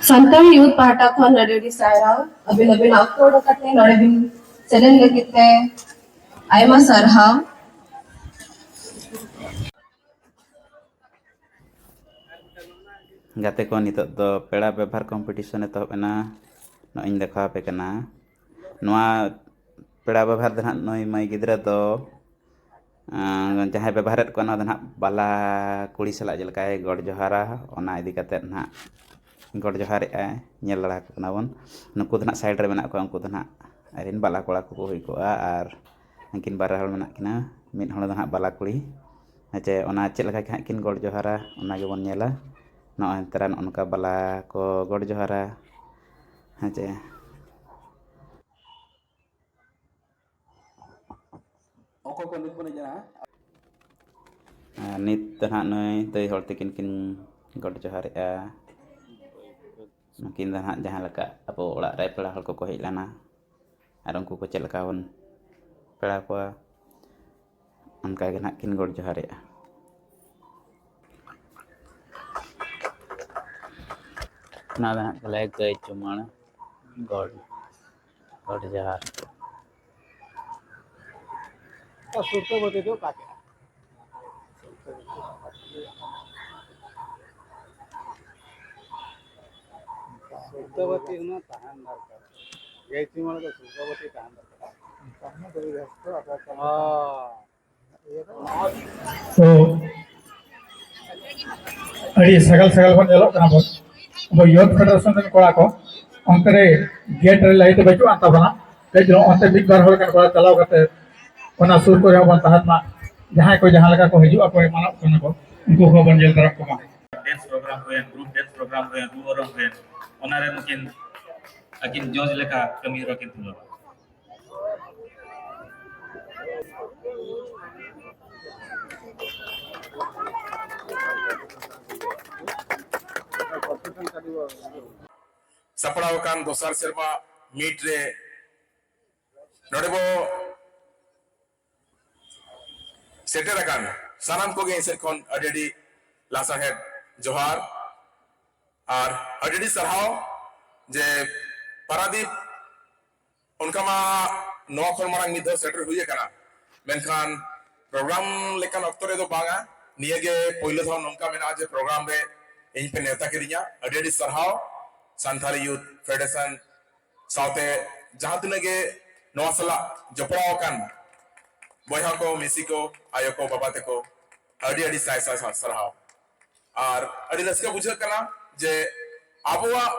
ᱥᱟᱱᱛᱟᱲ ᱭᱩᱛᱷ ᱯᱟᱦᱴᱟ ᱠᱷᱚᱱ ᱟᱹᱰᱤ ᱟᱹᱰᱤ ᱥᱟᱨᱦᱟᱣ, ᱟᱹᱵᱤᱱ ᱟᱹᱵᱤᱱᱟᱜ ᱚᱠᱛᱚ ᱩᱰᱩᱠ ᱠᱟᱛᱮ ᱱᱚᱰᱮ ᱵᱤᱱ ᱥᱮᱞᱮᱫ ᱞᱟᱹᱜᱤᱫ ᱛᱮ ᱟᱭᱢᱟ ᱥᱟᱨᱦᱟᱣ᱾ ᱜᱟᱛᱮ ᱠᱚ, ᱱᱤᱛᱚᱜ ᱫᱚ ᱯᱮᱲᱟ ᱵᱮᱵᱷᱟᱨ ᱠᱚᱢᱯᱤᱴᱤᱥᱚᱱ ᱮᱛᱚᱦᱚᱵ ᱮᱱᱟ᱾ ᱱᱚᱜᱼᱚᱭ ᱤᱧ ᱫᱮᱠᱷᱟᱣ ᱟᱯᱮ ᱠᱟᱱᱟ᱾ ᱱᱚᱣᱟ ᱯᱮᱲᱟ ᱵᱮᱵᱷᱟᱨ ᱫᱚ ᱱᱟᱦᱟᱜ ᱱᱩᱭ ᱢᱟᱹᱭ ᱜᱤᱫᱽᱨᱟᱹ ᱫᱚ, ᱟᱸ, ᱡᱟᱦᱟᱸᱭ ᱵᱮᱵᱷᱟᱨᱮᱫ ᱠᱚᱣᱟ, ᱱᱚᱣᱟ ᱫᱚ ᱱᱟᱦᱟᱜ ᱵᱟᱞᱟ ᱠᱩᱲᱤ ᱥᱟᱞᱟᱜ ᱪᱮᱫ ᱞᱮᱠᱟᱭ ᱜᱚᱰ ᱡᱚᱦᱟᱨᱟ, ᱚᱱᱟ ᱤᱫᱤ ᱠᱟᱛᱮᱫ ᱱᱟᱦᱟᱜ ᱜᱚᱰ ᱡᱚᱦᱟᱨᱮᱫᱼᱟᱭ, ᱧᱮᱞ ᱫᱟᱲᱮ ᱟᱠᱚ ᱠᱟᱱᱟ ᱵᱚᱱ᱾ ᱱᱩᱠᱩ ᱫᱚ ᱱᱟᱦᱟᱜ ᱥᱟᱭᱤᱰ ᱨᱮ ᱢᱮᱱᱟᱜ ᱠᱚᱣᱟ, ᱩᱱᱠᱩ ᱫᱚ ᱱᱟᱦᱟᱜ ᱟᱡᱨᱮᱱ ᱵᱟᱞᱟ ᱠᱚᱲᱟ ᱠᱚᱠᱚ ᱦᱩᱭ ᱠᱚᱜᱼᱟ, ᱟᱨ ᱩᱱᱠᱤᱱ ᱵᱟᱨ ᱦᱚᱲ ᱢᱮᱱᱟᱜ ᱠᱤᱱᱟ, ᱢᱤᱫ ᱦᱚᱲ ᱫᱚ ᱱᱟᱦᱟᱜ ᱵᱟᱞᱟ ᱠᱩᱲᱤ᱾ ᱦᱮᱸ ᱪᱮ, ᱚᱱᱟ ᱪᱮᱫ ᱞᱮᱠᱟ ᱦᱟᱸᱜ ᱠᱤᱱ ᱜᱚᱰ ᱡᱚᱦᱟᱨᱟ, ᱚᱱᱟ ᱜᱮᱵᱚᱱ ᱧᱮᱞᱟ᱾ ᱱᱚᱜᱼᱚᱭ ᱛᱟᱨᱟ ᱱᱚᱜᱼᱚ ᱱᱚᱝᱠᱟ ᱵᱟᱞᱟ ᱠᱚ ᱜᱚᱰ ᱡᱚᱦᱟᱨᱟ᱾ ᱦᱮᱸ ᱪᱮ᱾ ᱚᱠᱚᱭ ᱠᱚ ᱱᱤᱛ ᱵᱚᱱ ᱮᱱᱮᱡᱟ ᱦᱟᱸᱜ? ᱟᱨ ᱱᱤᱛ ᱫᱚ ᱱᱟᱦᱟᱜ ᱱᱩᱭ ᱫᱟᱹᱭ ᱦᱚᱲ ᱛᱟᱹᱠᱤᱱ ᱠᱤᱱ ᱜᱚᱰ ᱡᱚᱦᱟᱨᱮᱜᱼᱟ᱾ ᱱᱩᱠᱤᱱ ᱫᱚ ᱱᱟᱦᱟᱜ ᱡᱟᱦᱟᱸ ᱞᱮᱠᱟ ᱟᱵᱚ ᱚᱲᱟᱜ ᱨᱮ ᱯᱮᱲᱟ ᱦᱚᱲ ᱠᱚᱠᱚ ᱦᱮᱡ ᱞᱮᱱᱟ, ᱟᱨ ᱩᱱᱠᱩ ᱠᱚ ᱪᱮᱫ ᱞᱮᱠᱟ ᱵᱚᱱ ᱯᱮᱲᱟ ᱠᱚᱣᱟ, ᱚᱱᱠᱟ ᱜᱮ ᱱᱟᱦᱟᱜ ᱠᱤᱱ ᱜᱚᱰ ᱡᱚᱦᱟᱨᱮᱜᱼᱟ᱾ ᱚᱱᱟ ᱫᱚ ᱱᱟᱦᱟᱜ ᱛᱟᱞᱮ ᱜᱟᱹᱭ ᱪᱩᱢᱟᱹᱲ ᱜᱚᱰ, ᱜᱚᱰ ᱡᱚᱦᱟᱨ᱾ ᱥᱩᱨᱛᱟᱹᱵᱟᱹᱫᱤ ᱫᱚ ᱚᱠᱟ ᱠᱮᱜᱼᱟ? ᱥᱩᱨᱛᱟᱹᱵᱟᱹᱫᱤ ᱦᱩᱱᱟᱹᱝ ᱛᱟᱦᱮᱱ ᱫᱚᱨᱠᱟᱨ᱾ ᱜᱟᱹᱭ ᱪᱩᱢᱟᱹᱲ ᱫᱚ ᱥᱩᱨᱛᱟᱹᱵᱟᱹᱫᱤ ᱛᱟᱦᱮᱱ ᱫᱚᱨᱠᱟᱨ᱾ ᱦᱚᱸ᱾ ᱛᱚ, ᱟᱹᱰᱤ ᱥᱟᱜᱟᱞ ᱥᱟᱜᱟᱞ ᱵᱚᱱ ᱧᱮᱞᱚᱜ ᱠᱟᱱᱟ ᱵᱚᱱ᱾ ᱟᱵᱚ ᱭᱩᱛᱷ ᱯᱷᱮᱰᱟᱨᱮᱥᱚᱱ ᱨᱮᱱ ᱠᱚᱲᱟ ᱠᱚ, ᱚᱱᱛᱮ ᱨᱮ ᱜᱮᱴ ᱨᱮ ᱞᱟᱭᱤᱴ ᱵᱟᱹᱪᱩᱜ ᱟᱱ ᱛᱟᱵᱚᱱᱟ, ᱠᱟᱹᱡ ᱪᱩᱞᱩᱝ ᱚᱱᱛᱮ ᱢᱤᱫ ᱵᱟᱨ ᱦᱚᱲ ᱜᱟᱱ ᱠᱚᱲᱟ ᱪᱟᱞᱟᱣ ᱠᱟᱛᱮ ᱚᱱᱟ ᱥᱩᱨ ᱠᱚᱨᱮ ᱦᱚᱸ ᱵᱚᱱ ᱛᱟᱦᱮᱱ ᱢᱟ᱾ ᱡᱟᱦᱟᱸᱭ ᱠᱚ ᱡᱟᱦᱟᱸ ᱞᱮᱠᱟ ᱠᱚ ᱦᱤᱡᱩᱜ ᱟᱠᱚ, ᱮᱢᱟᱱᱚᱜ ᱠᱟᱱᱟ ᱠᱚ, ᱩᱱᱠᱩ ᱠᱚᱦᱚᱸ ᱵᱚᱱ ᱧᱮᱞ ᱫᱟᱨᱟᱢ ᱠᱚᱢᱟ᱾ ᱰᱮᱱᱥ ᱯᱨᱳᱜᱨᱟᱢ ᱦᱩᱭᱮᱱ, ᱜᱨᱩᱯ ᱰᱮᱱᱥ ᱯᱨᱳᱜᱨᱟᱢ ᱦᱩᱭᱮᱱ, ᱨᱩ ᱚᱨᱚᱝ ᱦᱩᱭᱮᱱ, ᱚᱱᱟ ᱨᱮ ᱱᱩᱠᱤᱱ ᱟᱹᱠᱤᱱ ᱡᱚᱡᱽ ᱞᱮᱠᱟ ᱠᱟᱹᱢᱤ ᱦᱚᱨᱟ ᱠᱤᱱ ᱛᱩᱞᱟᱹᱣᱟ᱾ ᱥᱟᱯᱲᱟᱣ ᱟᱠᱟᱱ ᱫᱚᱥᱟᱨ ᱥᱮᱨᱢᱟ ᱢᱤᱴ ᱨᱮ ᱱᱚᱰᱮ ᱵᱚ ᱥᱮᱴᱮᱨ ᱟᱠᱟᱱ ᱥᱟᱱᱟᱢ ᱠᱚᱜᱮ ᱤᱧ ᱥᱮᱫ ᱠᱷᱚᱱ ᱟᱹᱰᱤ ᱟᱹᱰᱤ ᱞᱟᱥᱟᱲᱦᱮᱫ ᱡᱚᱦᱟᱨ᱾ ᱟᱨ ᱟᱹᱰᱤ ᱟᱹᱰᱤ ᱥᱟᱨᱦᱟᱣ ᱡᱮ ᱯᱟᱨᱟᱫᱤᱯ ᱚᱱᱠᱟ ᱢᱟ ᱱᱚᱣᱟ ᱠᱷᱚᱱ ᱢᱟᱲᱟᱝ ᱢᱤᱫ ᱫᱷᱟᱣ ᱥᱮᱴᱮᱨ ᱦᱩᱭ ᱟᱠᱟᱱᱟ, ᱢᱮᱱᱠᱷᱟᱱ ᱯᱨᱳᱜᱨᱟᱢ ᱞᱮᱠᱟᱱ ᱚᱠᱛᱚ ᱨᱮᱫᱚ ᱵᱟᱝᱟ᱾ ᱱᱤᱭᱟᱹ ᱜᱮ ᱯᱳᱭᱞᱳ ᱫᱷᱟᱣ ᱱᱚᱝᱠᱟ ᱢᱮᱱᱟᱜᱼᱟ ᱡᱮ ᱯᱨᱳᱜᱨᱟᱢ ᱨᱮ ᱤᱧ ᱯᱮ ᱱᱮᱣᱛᱟ ᱠᱤᱫᱤᱧᱟ᱾ ᱟᱹᱰᱤ ᱟᱹᱰᱤ ᱥᱟᱨᱦᱟᱣ ᱥᱟᱱᱛᱟᱲᱤ ᱭᱩᱛᱷ ᱯᱷᱮᱰᱟᱨᱮᱥᱚᱱ ᱥᱟᱶᱛᱮ ᱡᱟᱦᱟᱸ ᱛᱤᱱᱟᱹᱜ ᱜᱮ ᱱᱚᱣᱟ ᱥᱟᱞᱟᱜ ᱡᱚᱯᱲᱟᱣ ᱟᱠᱟᱱ ᱵᱚᱭᱦᱟ ᱠᱚ, ᱢᱤᱥᱤ ᱠᱚ, ᱟᱭᱳ ᱠᱚ, ᱵᱟᱵᱟ ᱛᱟᱠᱚ, ᱟᱹᱰᱤ ᱟᱹᱰᱤ ᱥᱟᱭ ᱥᱟᱭ ᱥᱟᱨᱦᱟᱣ᱾ ᱟᱨ ᱟᱹᱰᱤ ᱨᱟᱹᱥᱠᱟᱹ ᱵᱩᱡᱷᱟᱹᱜ ᱠᱟᱱᱟ ᱡᱮ ᱟᱵᱚᱣᱟᱜ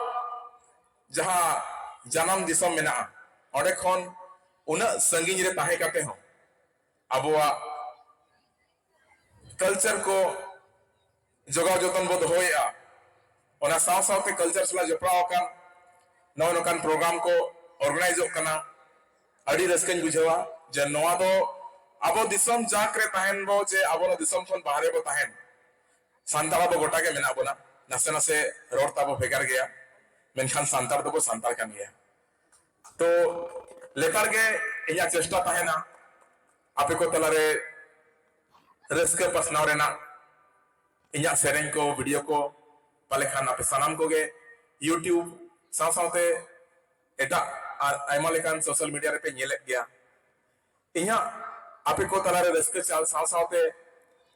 ᱡᱟᱦᱟᱸ ᱡᱟᱱᱟᱢ ᱫᱤᱥᱚᱢ ᱢᱮᱱᱟᱜᱼᱟ, ᱚᱸᱰᱮ ᱠᱷᱚᱱ ᱩᱱᱟᱹᱜ ᱥᱟᱺᱜᱤᱧ ᱨᱮ ᱛᱟᱦᱮᱸ ᱠᱟᱛᱮ ᱦᱚᱸ ᱟᱵᱚᱣᱟᱜ ᱠᱟᱞᱪᱟᱨ ᱠᱚ ᱡᱚᱜᱟᱣ ᱡᱚᱛᱚᱱ ᱵᱚ ᱫᱚᱦᱚᱭᱮᱫᱼᱟ᱾ ᱚᱱᱟ ᱥᱟᱶ ᱥᱟᱶᱛᱮ ᱠᱟᱞᱪᱟᱨ ᱥᱟᱞᱟᱜ ᱡᱚᱯᱲᱟᱣ ᱟᱠᱟᱱ ᱱᱚᱜᱼᱚ ᱱᱚᱝᱠᱟᱱ ᱯᱨᱳᱜᱨᱟᱢ ᱠᱚ ᱚᱨᱜᱟᱱᱟᱭᱤᱡᱚᱜ ᱠᱟᱱᱟ᱾ ᱟᱹᱰᱤ ᱨᱟᱹᱥᱠᱟᱹᱧ ᱵᱩᱡᱷᱟᱹᱣᱟ ᱡᱮ ᱱᱚᱣᱟ ᱫᱚ ᱟᱵᱚ ᱫᱤᱥᱚᱢ ᱡᱟᱠ ᱨᱮ ᱛᱟᱦᱮᱱ ᱵᱚ, ᱪᱮ ᱟᱵᱚ ᱱᱚᱣᱟ ᱫᱤᱥᱚᱢ ᱠᱷᱚᱱ ᱵᱟᱦᱨᱮ ᱵᱚ ᱛᱟᱦᱮᱱ, ᱥᱟᱱᱛᱟᱲ ᱟᱵᱚ ᱜᱚᱴᱟ ᱜᱮ ᱢᱮᱱᱟᱜ ᱵᱚᱱᱟ᱾ ᱱᱟᱥᱮ ᱱᱟᱥᱮ ᱨᱚᱲ ᱛᱟᱵᱚ ᱵᱷᱮᱜᱟᱨ ᱜᱮᱭᱟ, ᱢᱮᱱᱠᱷᱟᱱ ᱥᱟᱱᱛᱟᱲ ᱫᱚᱵᱚ ᱥᱟᱱᱛᱟᱲ ᱠᱟᱱ ᱜᱮᱭᱟ᱾ ᱛᱚ ᱞᱮᱛᱟᱲ ᱜᱮ ᱤᱧᱟᱹᱜ ᱪᱮᱥᱴᱟ ᱛᱟᱦᱮᱱᱟ ᱟᱯᱮ ᱠᱚ ᱛᱟᱞᱟᱨᱮ ᱨᱟᱹᱥᱠᱟᱹ ᱯᱟᱥᱱᱟᱣ ᱨᱮᱱᱟᱜ᱾ ᱤᱧᱟᱹᱜ ᱥᱮᱨᱮᱧ ᱠᱚ, ᱵᱷᱤᱰᱤᱭᱳ ᱠᱚ ᱯᱟᱞᱮ ᱠᱷᱟᱱ ᱟᱯᱮ ᱥᱟᱱᱟᱢ ᱠᱚᱜᱮ YouTube ᱥᱟᱶ ᱥᱟᱶᱛᱮ ᱮᱴᱟᱜ ᱟᱨ ᱟᱭᱢᱟ ᱞᱮᱠᱟᱱ ᱥᱳᱥᱟᱞ ᱢᱤᱰᱤᱭᱟ ᱨᱮᱯᱮ ᱧᱮᱞᱮᱫ ᱜᱮᱭᱟ᱾ ᱤᱧᱟᱹᱜ ᱟᱯᱮ ᱠᱚ ᱛᱟᱞᱟᱨᱮ ᱨᱟᱹᱥᱠᱟᱹ ᱪᱟᱞ ᱥᱟᱶ ᱥᱟᱶᱛᱮ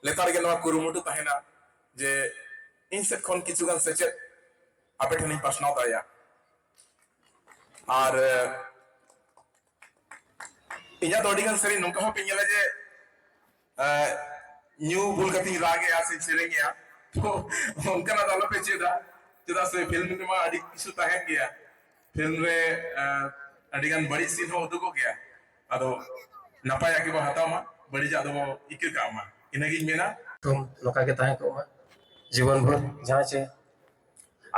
ᱞᱮᱛᱟᱲ ᱜᱮ ᱱᱚᱣᱟ ᱠᱩᱨᱩᱢᱩᱴᱩ ᱛᱟᱦᱮᱱᱟ ᱡᱮ ᱤᱧ ᱥᱮᱫ ᱠᱷᱚᱱ ᱠᱤᱪᱷᱩ ᱜᱟᱱ ᱥᱮᱪᱮᱫ ᱟᱯᱮ ᱴᱷᱮᱱᱤᱧ ᱯᱟᱥᱱᱟᱣ ᱫᱟᱲᱮᱭᱟᱜ᱾ ᱟᱨ ᱤᱧᱟᱹᱜ ᱫᱚ ᱟᱹᱰᱤ ᱜᱟᱱ ᱥᱮᱨᱮᱧ ᱱᱚᱝᱠᱟ ᱦᱚᱸᱯᱮ ᱧᱮᱞᱟ ᱡᱮ ᱧᱩ ᱵᱩᱞ ᱠᱟᱛᱮᱧ ᱨᱟᱜᱮᱜᱼᱟ ᱥᱮ ᱥᱮᱨᱮᱧᱮᱜᱼᱟ᱾ ᱛᱚ ᱚᱱᱠᱟᱱᱟᱜ ᱫᱚ ᱟᱞᱚᱯᱮ ᱪᱮᱫᱟ, ᱪᱮᱫᱟᱜ ᱥᱮ ᱯᱷᱤᱞᱢ ᱨᱮᱢᱟ ᱟᱹᱰᱤ ᱠᱤᱪᱷᱩ ᱛᱟᱦᱮᱱ ᱜᱮᱭᱟ᱾ ᱯᱷᱤᱞᱢ ᱨᱮ ᱟᱹᱰᱤ ᱜᱟᱱ ᱵᱟᱹᱲᱤᱡ ᱥᱤᱱ ᱦᱚᱸ ᱩᱫᱩᱜᱚᱜ ᱜᱮᱭᱟ᱾ ᱟᱫᱚ ᱱᱟᱯᱟᱭᱟᱜ ᱜᱮᱵᱚ ᱦᱟᱛᱟᱣ ᱢᱟ, ᱵᱟᱹᱲᱤᱡᱟᱜ ᱫᱚᱵᱚ ᱤᱠᱟᱹ ᱠᱟᱜ ᱢᱟ, ᱤᱱᱟᱹᱜᱤᱧ ᱢᱮᱱᱟ᱾ ᱛᱚ ᱱᱚᱝᱠᱟ ᱜᱮ ᱛᱟᱦᱮᱸ ᱠᱚᱜ ᱢᱟ ᱡᱤᱵᱚᱱ ᱵᱷᱳᱨ, ᱡᱟᱦᱟᱸ ᱪᱮ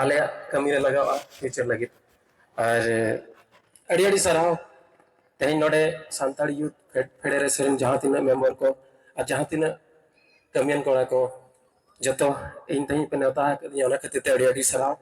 ᱟᱞᱮᱭᱟᱜ ᱠᱟᱹᱢᱤ ᱨᱮ ᱞᱟᱜᱟᱣᱼᱟ ᱯᱷᱤᱭᱩᱪᱟᱨ ᱞᱟᱹᱜᱤᱫ᱾ ᱟᱨ ᱟᱹᱰᱤ ᱟᱹᱰᱤ ᱥᱟᱨᱦᱟᱣ᱾ ᱛᱮᱦᱮᱧ ᱱᱚᱰᱮ ᱥᱟᱱᱛᱟᱲ ᱭᱩᱛᱷ ᱯᱷᱮᱰ-, ᱯᱷᱮᱰᱟᱨᱮᱥᱚᱱ ᱨᱮᱱ ᱡᱟᱦᱟᱸ ᱛᱤᱱᱟᱹᱜ ᱢᱮᱢᱵᱟᱨ ᱠᱚ ᱟᱨ ᱡᱟᱦᱟᱸ ᱛᱤᱱᱟᱹᱜ ᱠᱟᱹᱢᱤᱭᱟᱱ ᱠᱚᱲᱟ ᱠᱚ ᱡᱚᱛᱚ ᱤᱧ ᱛᱮᱦᱮᱧ ᱯᱮ ᱱᱮᱣᱛᱟ ᱟᱠᱟᱫᱤᱧᱟ, ᱚᱱᱟ ᱠᱷᱟᱹᱛᱤᱨ ᱛᱮ ᱟᱹᱰᱤ ᱟᱹᱰᱤ ᱥᱟᱨᱦᱟᱣ᱾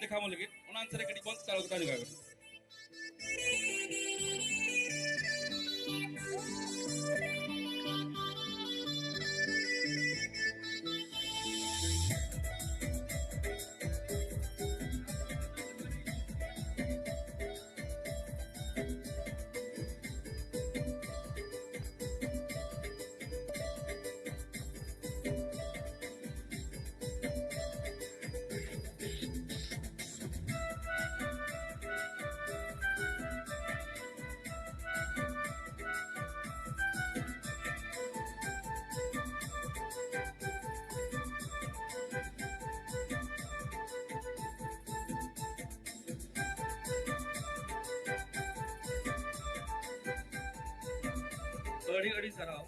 ᱠᱷᱟᱢᱚ ᱞᱟᱹᱜᱤᱫ ᱚᱱᱟ ᱟᱱᱥᱟᱨ ᱨᱮ ᱠᱟᱹᱴᱤᱡ ᱵᱚᱱ ᱛᱟᱲᱟᱢ ᱠᱟᱛᱮ ᱡᱚᱜᱟᱲ ᱠᱟᱛᱮ᱾ ᱟᱹᱰᱤ ᱟᱹᱰᱤ ᱥᱟᱨᱦᱟᱣ᱾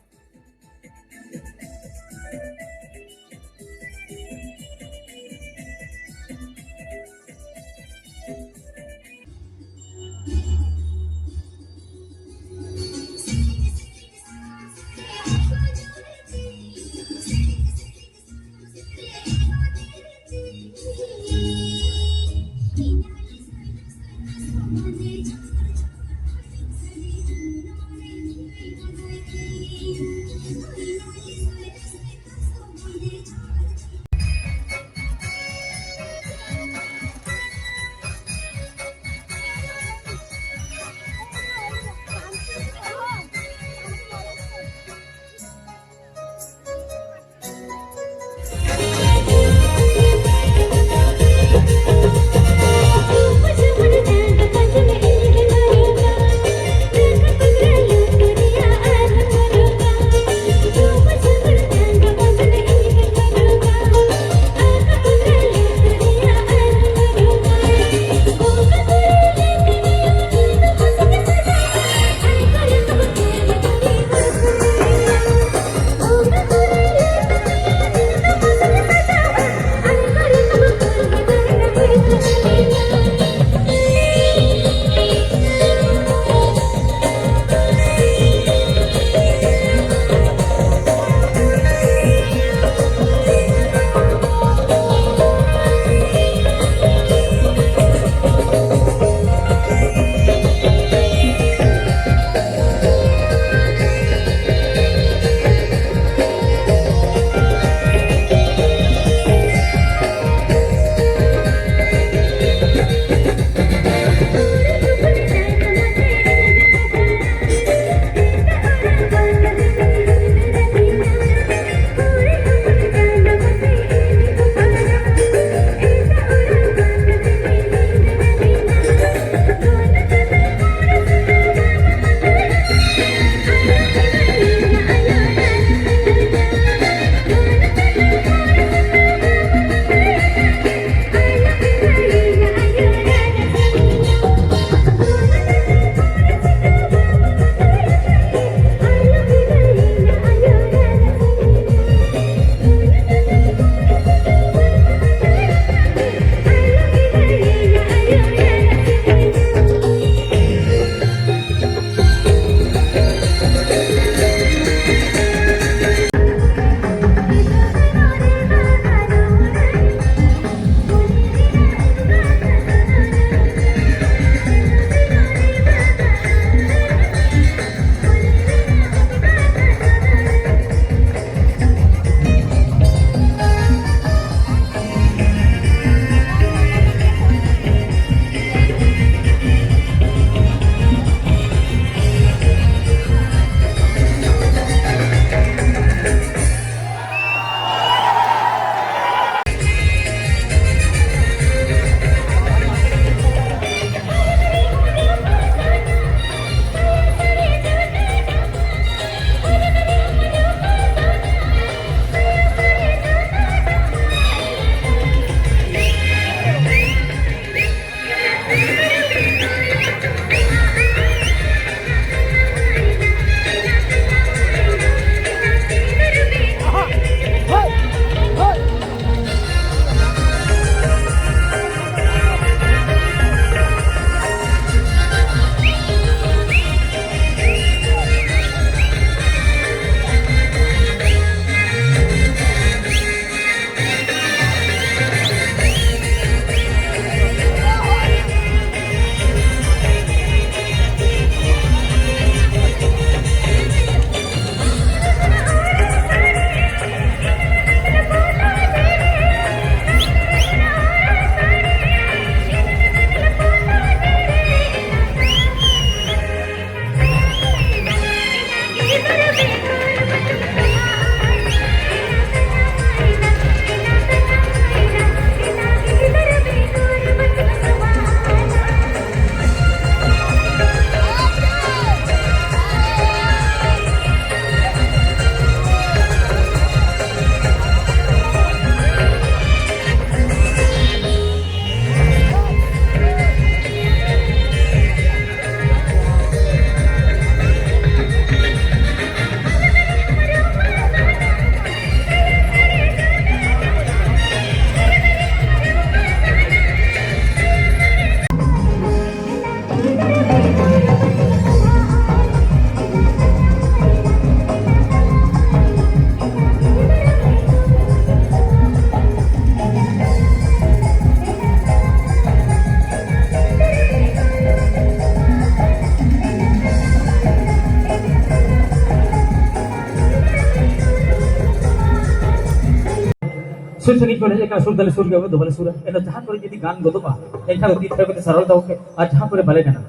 ᱥᱩᱨ ᱥᱟᱺᱜᱤᱧ ᱠᱷᱚᱱ ᱦᱮᱡ ᱟᱠᱟᱱᱟ, ᱥᱩᱨ ᱫᱚᱞᱮ ᱥᱩᱨ ᱜᱮᱭᱟ, ᱩᱱᱟᱹᱜ ᱫᱚ ᱵᱟᱞᱮ ᱥᱩᱨᱟ᱾ ᱮᱱᱦᱚᱸ ᱡᱟᱦᱟᱸ ᱠᱚᱨᱮ ᱡᱩᱫᱤ ᱜᱟᱱ ᱜᱚᱫᱚᱜᱼᱟ, ᱮᱱᱠᱷᱟᱱ ᱫᱚ ᱛᱤ ᱛᱷᱟᱭᱚ ᱠᱟᱛᱮ ᱥᱟᱨᱦᱟᱣ ᱛᱟᱵᱚᱱ ᱯᱮ᱾ ᱟᱨ ᱡᱟᱦᱟᱸ ᱠᱚᱨᱮ ᱵᱟᱞᱮ ᱜᱟᱱᱟ,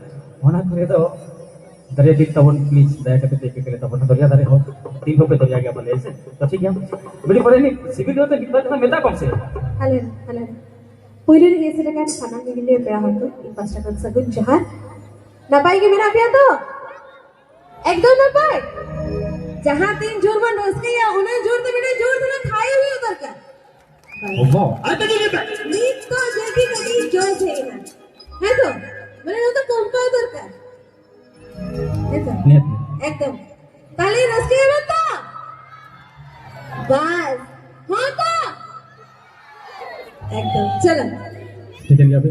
ᱚᱱᱟ ᱠᱚᱨᱮ ᱫᱚ ᱫᱟᱨᱭᱟ ᱫᱤᱱ ᱛᱟᱵᱚᱱ, please, ᱫᱟᱭᱟ ᱠᱟᱛᱮ ᱯᱮ ᱠᱮᱠᱮᱞᱮ ᱛᱟᱵᱚᱱᱟ᱾ ᱫᱚᱨᱭᱟ ᱫᱷᱟᱨᱮ ᱦᱚᱸ ᱛᱤᱱ ᱦᱚᱸ ᱯᱮ ᱫᱚᱨᱭᱟ ᱜᱮᱭᱟ ᱯᱟᱞᱮ, ᱦᱮᱸ ᱥᱮ? ᱛᱚ ᱴᱷᱤᱠ ᱜᱮᱭᱟ, ᱵᱤᱰᱤ ᱯᱚᱨᱮ ᱨᱤᱱᱤᱡ ᱥᱤᱵᱤᱞ ᱦᱚᱸ ᱢᱤᱫ ᱵᱟᱨ ᱠᱟᱛᱷᱟ ᱢᱮᱛᱟ ᱠᱚᱢ ᱥᱮ᱾ ᱦᱟᱞᱮ, ᱦᱟᱞᱮ᱾ ᱯᱳᱭᱞᱳ ᱨᱮ ᱦᱮᱡ ᱥᱮᱴᱮᱨ ᱟᱠᱟᱱ ᱥᱟᱱᱟᱢ ᱧᱮᱧᱮᱞᱤᱭᱟᱹ ᱯᱮᱲᱟ ᱦᱚᱲ ᱠᱚ ᱤᱧ ᱯᱟᱥᱴᱟ ᱠᱷᱚᱱ ᱥᱟᱹᱜᱩᱱ ᱡᱚᱦᱟᱨ᱾ ᱱᱟᱯᱟᱭ ᱜᱮ ᱢᱮᱱᱟᱜ ᱯᱮᱭᱟ ᱛᱚ? ᱮᱠᱫᱚᱢ ᱱᱟᱯᱟᱭ᱾ ᱡᱟᱦᱟᱸ ᱛᱤᱱ ᱡᱳᱨ ᱵᱚᱱ ᱨᱟᱹᱥᱠᱟᱹᱭᱟ, ᱩᱱᱟᱹᱜ ᱡᱳᱨ ᱛᱮ ᱢᱤᱫᱴᱮᱱ ᱡᱳᱨ ᱛᱮ ᱛᱷᱟᱭᱚ ᱦᱩᱭᱩᱜ ᱫᱚᱨᱠᱟᱨ᱾ ᱚᱦᱚ᱾ ᱟᱨ ᱠᱟᱹᱴᱤᱡ ᱞᱮ ᱯᱮ᱾ ᱱᱤᱛ ᱫᱚ ᱡᱮ ᱠᱤ ᱠᱟᱹᱴᱤᱡ ᱡᱳᱨ ᱛᱟᱦᱮᱸ ᱠᱟᱱᱟ᱾ ᱦᱮᱸ ᱛᱚ? ᱢᱟᱱᱮ ᱱᱚᱣᱟ ᱫᱚ ᱠᱚᱢᱠᱟᱣ ᱫᱚᱨᱠᱟᱨ᱾ ᱦᱮᱸ ᱛᱚ? ᱱᱤᱦᱟᱹᱛ᱾ ᱮᱠᱫᱚᱢ᱾ ᱛᱟᱦᱞᱮ ᱨᱟᱹᱥᱠᱟᱹᱭᱟᱵᱚᱱ ᱛᱚ? ᱵᱟᱥ᱾ ᱦᱚᱸ ᱛᱚ? ᱮᱠᱫᱚᱢ᱾ ᱪᱚᱞᱚ᱾ ᱴᱷᱤᱠᱟᱹᱱ ᱜᱮᱭᱟ ᱯᱮ᱾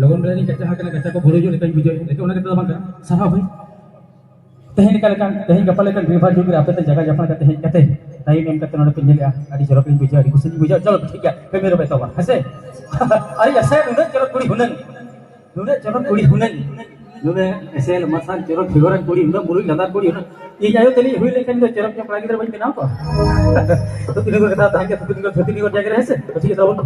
ᱞᱚᱜᱚᱱ ᱵᱮᱲᱟ ᱨᱤᱧ ᱠᱟᱪᱟ ᱟᱠᱟᱱᱟ, ᱠᱟᱪᱟ ᱠᱚ ᱵᱷᱩᱲᱟᱹᱣ ᱧᱚᱜ ᱞᱮᱠᱟᱧ ᱵᱩᱡᱷᱟᱹᱣᱮᱫᱼᱟ, ᱞᱮᱠᱤᱱ ᱚᱱᱟ ᱠᱟᱛᱷᱟ ᱫᱚ ᱵᱟᱝ ᱠᱟᱱᱟ᱾ ᱥᱟᱨᱦᱟᱣ ᱵᱷᱟᱹᱭ᱾ ᱛᱮᱦᱮᱧ ᱞᱮᱠᱟ ᱞᱮᱠᱟᱱ, ᱛᱮᱦᱮᱧ ᱜᱟᱯᱟ ᱞᱮᱠᱟᱱ ᱵᱷᱤᱲ ᱵᱷᱟᱲ ᱡᱩᱜᱽ ᱨᱮ ᱟᱯᱮ ᱛᱮ ᱡᱟᱭᱜᱟ ᱡᱟᱯᱷᱟ ᱠᱟᱛᱮ ᱦᱮᱡ ᱠᱟᱛᱮ time ᱮᱢ ᱠᱟᱛᱮ ᱱᱚᱰᱮ ᱯᱮ ᱧᱮᱞᱮᱜᱼᱟ, ᱟᱹᱰᱤ ᱪᱚᱨᱚᱠ ᱞᱤᱧ ᱵᱩᱡᱷᱟᱹᱣᱟ, ᱟᱹᱰᱤ ᱠᱩᱥᱤ ᱞᱤᱧ ᱵᱩᱡᱷᱟᱹᱣᱟ᱾ ᱪᱚᱞᱚ ᱴᱷᱤᱠ ᱜᱮᱭᱟ, ᱠᱟᱹᱢᱤ ᱨᱮ ᱵᱮᱥᱛᱚ ᱵᱚᱱ, ᱦᱮᱸ ᱥᱮ? ᱟᱨ ᱤᱧ ᱟᱥᱟᱭᱟ ᱱᱩᱱᱟᱹᱜ ᱪᱚᱨᱚᱠ ᱠᱩᱲᱤ ᱦᱩᱱᱟᱹᱝ, ᱱᱩᱱᱟᱹᱜ ᱪᱚᱨᱚᱠ ᱠᱩᱲᱤ ᱦᱩᱱᱟᱹᱝ, ᱱᱩᱱᱟᱹᱜ ᱮᱥᱮᱞ ᱢᱟᱨᱥᱟᱞ ᱪᱚᱨᱚᱠ figure ᱟᱱ ᱠᱩᱲᱤ, ᱩᱱᱟᱹᱜ ᱢᱩᱨᱩᱡ ᱞᱟᱸᱫᱟ ᱠᱩᱲᱤ, ᱩᱱᱟᱹᱜ ᱤᱧ ᱟᱭᱳ ᱛᱟᱹᱞᱤᱧ ᱦᱩᱭ ᱞᱮᱱᱠᱷᱟᱱ ᱫᱚ ᱪᱚᱨᱚᱠ ᱧᱚᱜ ᱠᱚᱲᱟ ᱜᱤᱫᱽᱨᱟᱹ ᱵᱟᱹᱧ ᱵᱮᱱᱟᱣ ᱠᱚᱣᱟ᱾ ᱛᱚ ᱛᱤᱱᱟᱹᱜ ᱠᱚ ᱠᱟᱛᱷᱟ ᱛᱟᱦᱮᱸ ᱠᱟᱱᱟ, ᱛᱚ ᱛᱤᱱᱟᱹᱜ ᱠᱚ ᱛᱷᱩᱛᱤ ᱱᱤᱭᱚᱢ ᱡᱟᱭᱜᱟ ᱨᱮ, ᱦᱮᱸ ᱥᱮ? ᱛᱚ ᱴᱷᱤᱠ ᱜᱮᱭᱟ, ᱛᱟᱵᱚᱱ᱾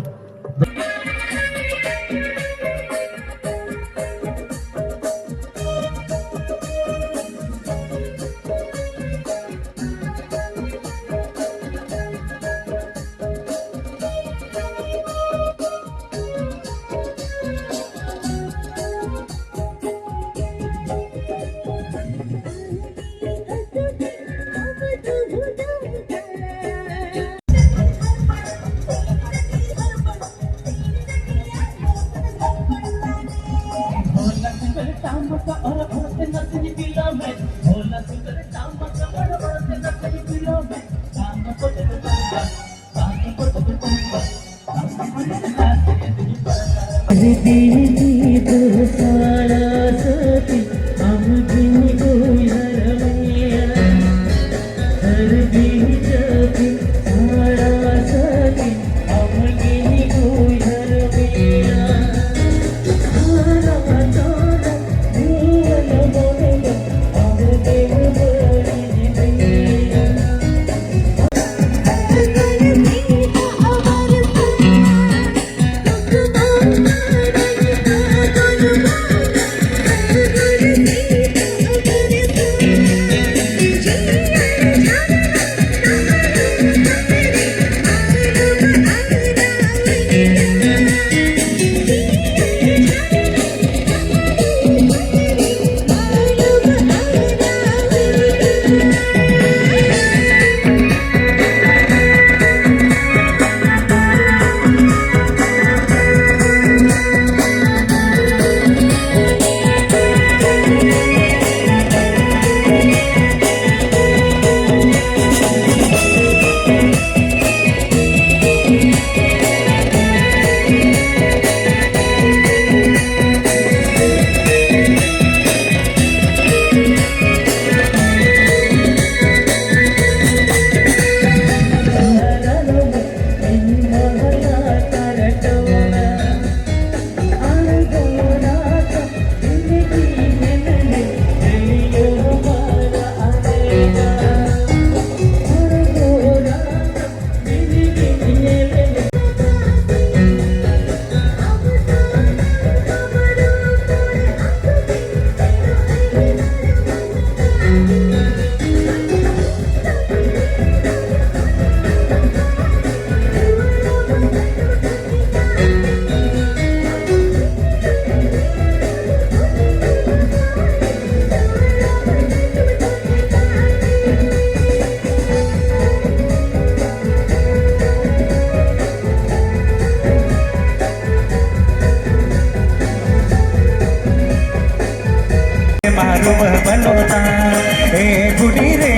ᱢᱟᱨᱩᱵ ᱵᱟᱹᱱᱩᱜ ᱛᱟᱢ᱾ ᱮ ᱵᱩᱰᱷᱤ ᱨᱮ,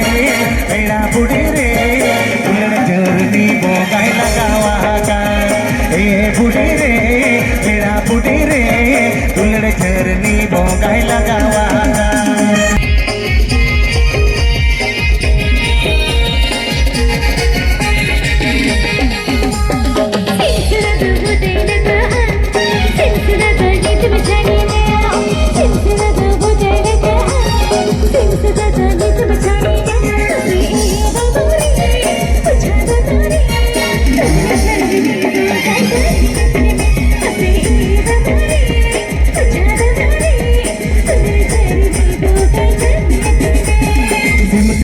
ᱯᱮᱲᱟ ᱵᱩᱰᱷᱤ ᱨᱮ, ᱫᱩᱞᱟᱹᱲ ᱡᱷᱟᱹᱨᱱᱤ ᱵᱚᱸᱜᱟᱭ ᱞᱟᱜᱟᱣ ᱟᱠᱟᱱ᱾ ᱮ ᱵᱩᱰᱷᱤ ᱨᱮ, ᱯᱮᱲᱟ ᱵᱩᱰᱷᱤ ᱨᱮ, ᱫᱩᱞᱟᱹᱲ ᱡᱷᱟᱹᱨᱱᱤ ᱵᱚᱸᱜᱟᱭ ᱞᱟᱜᱟᱣ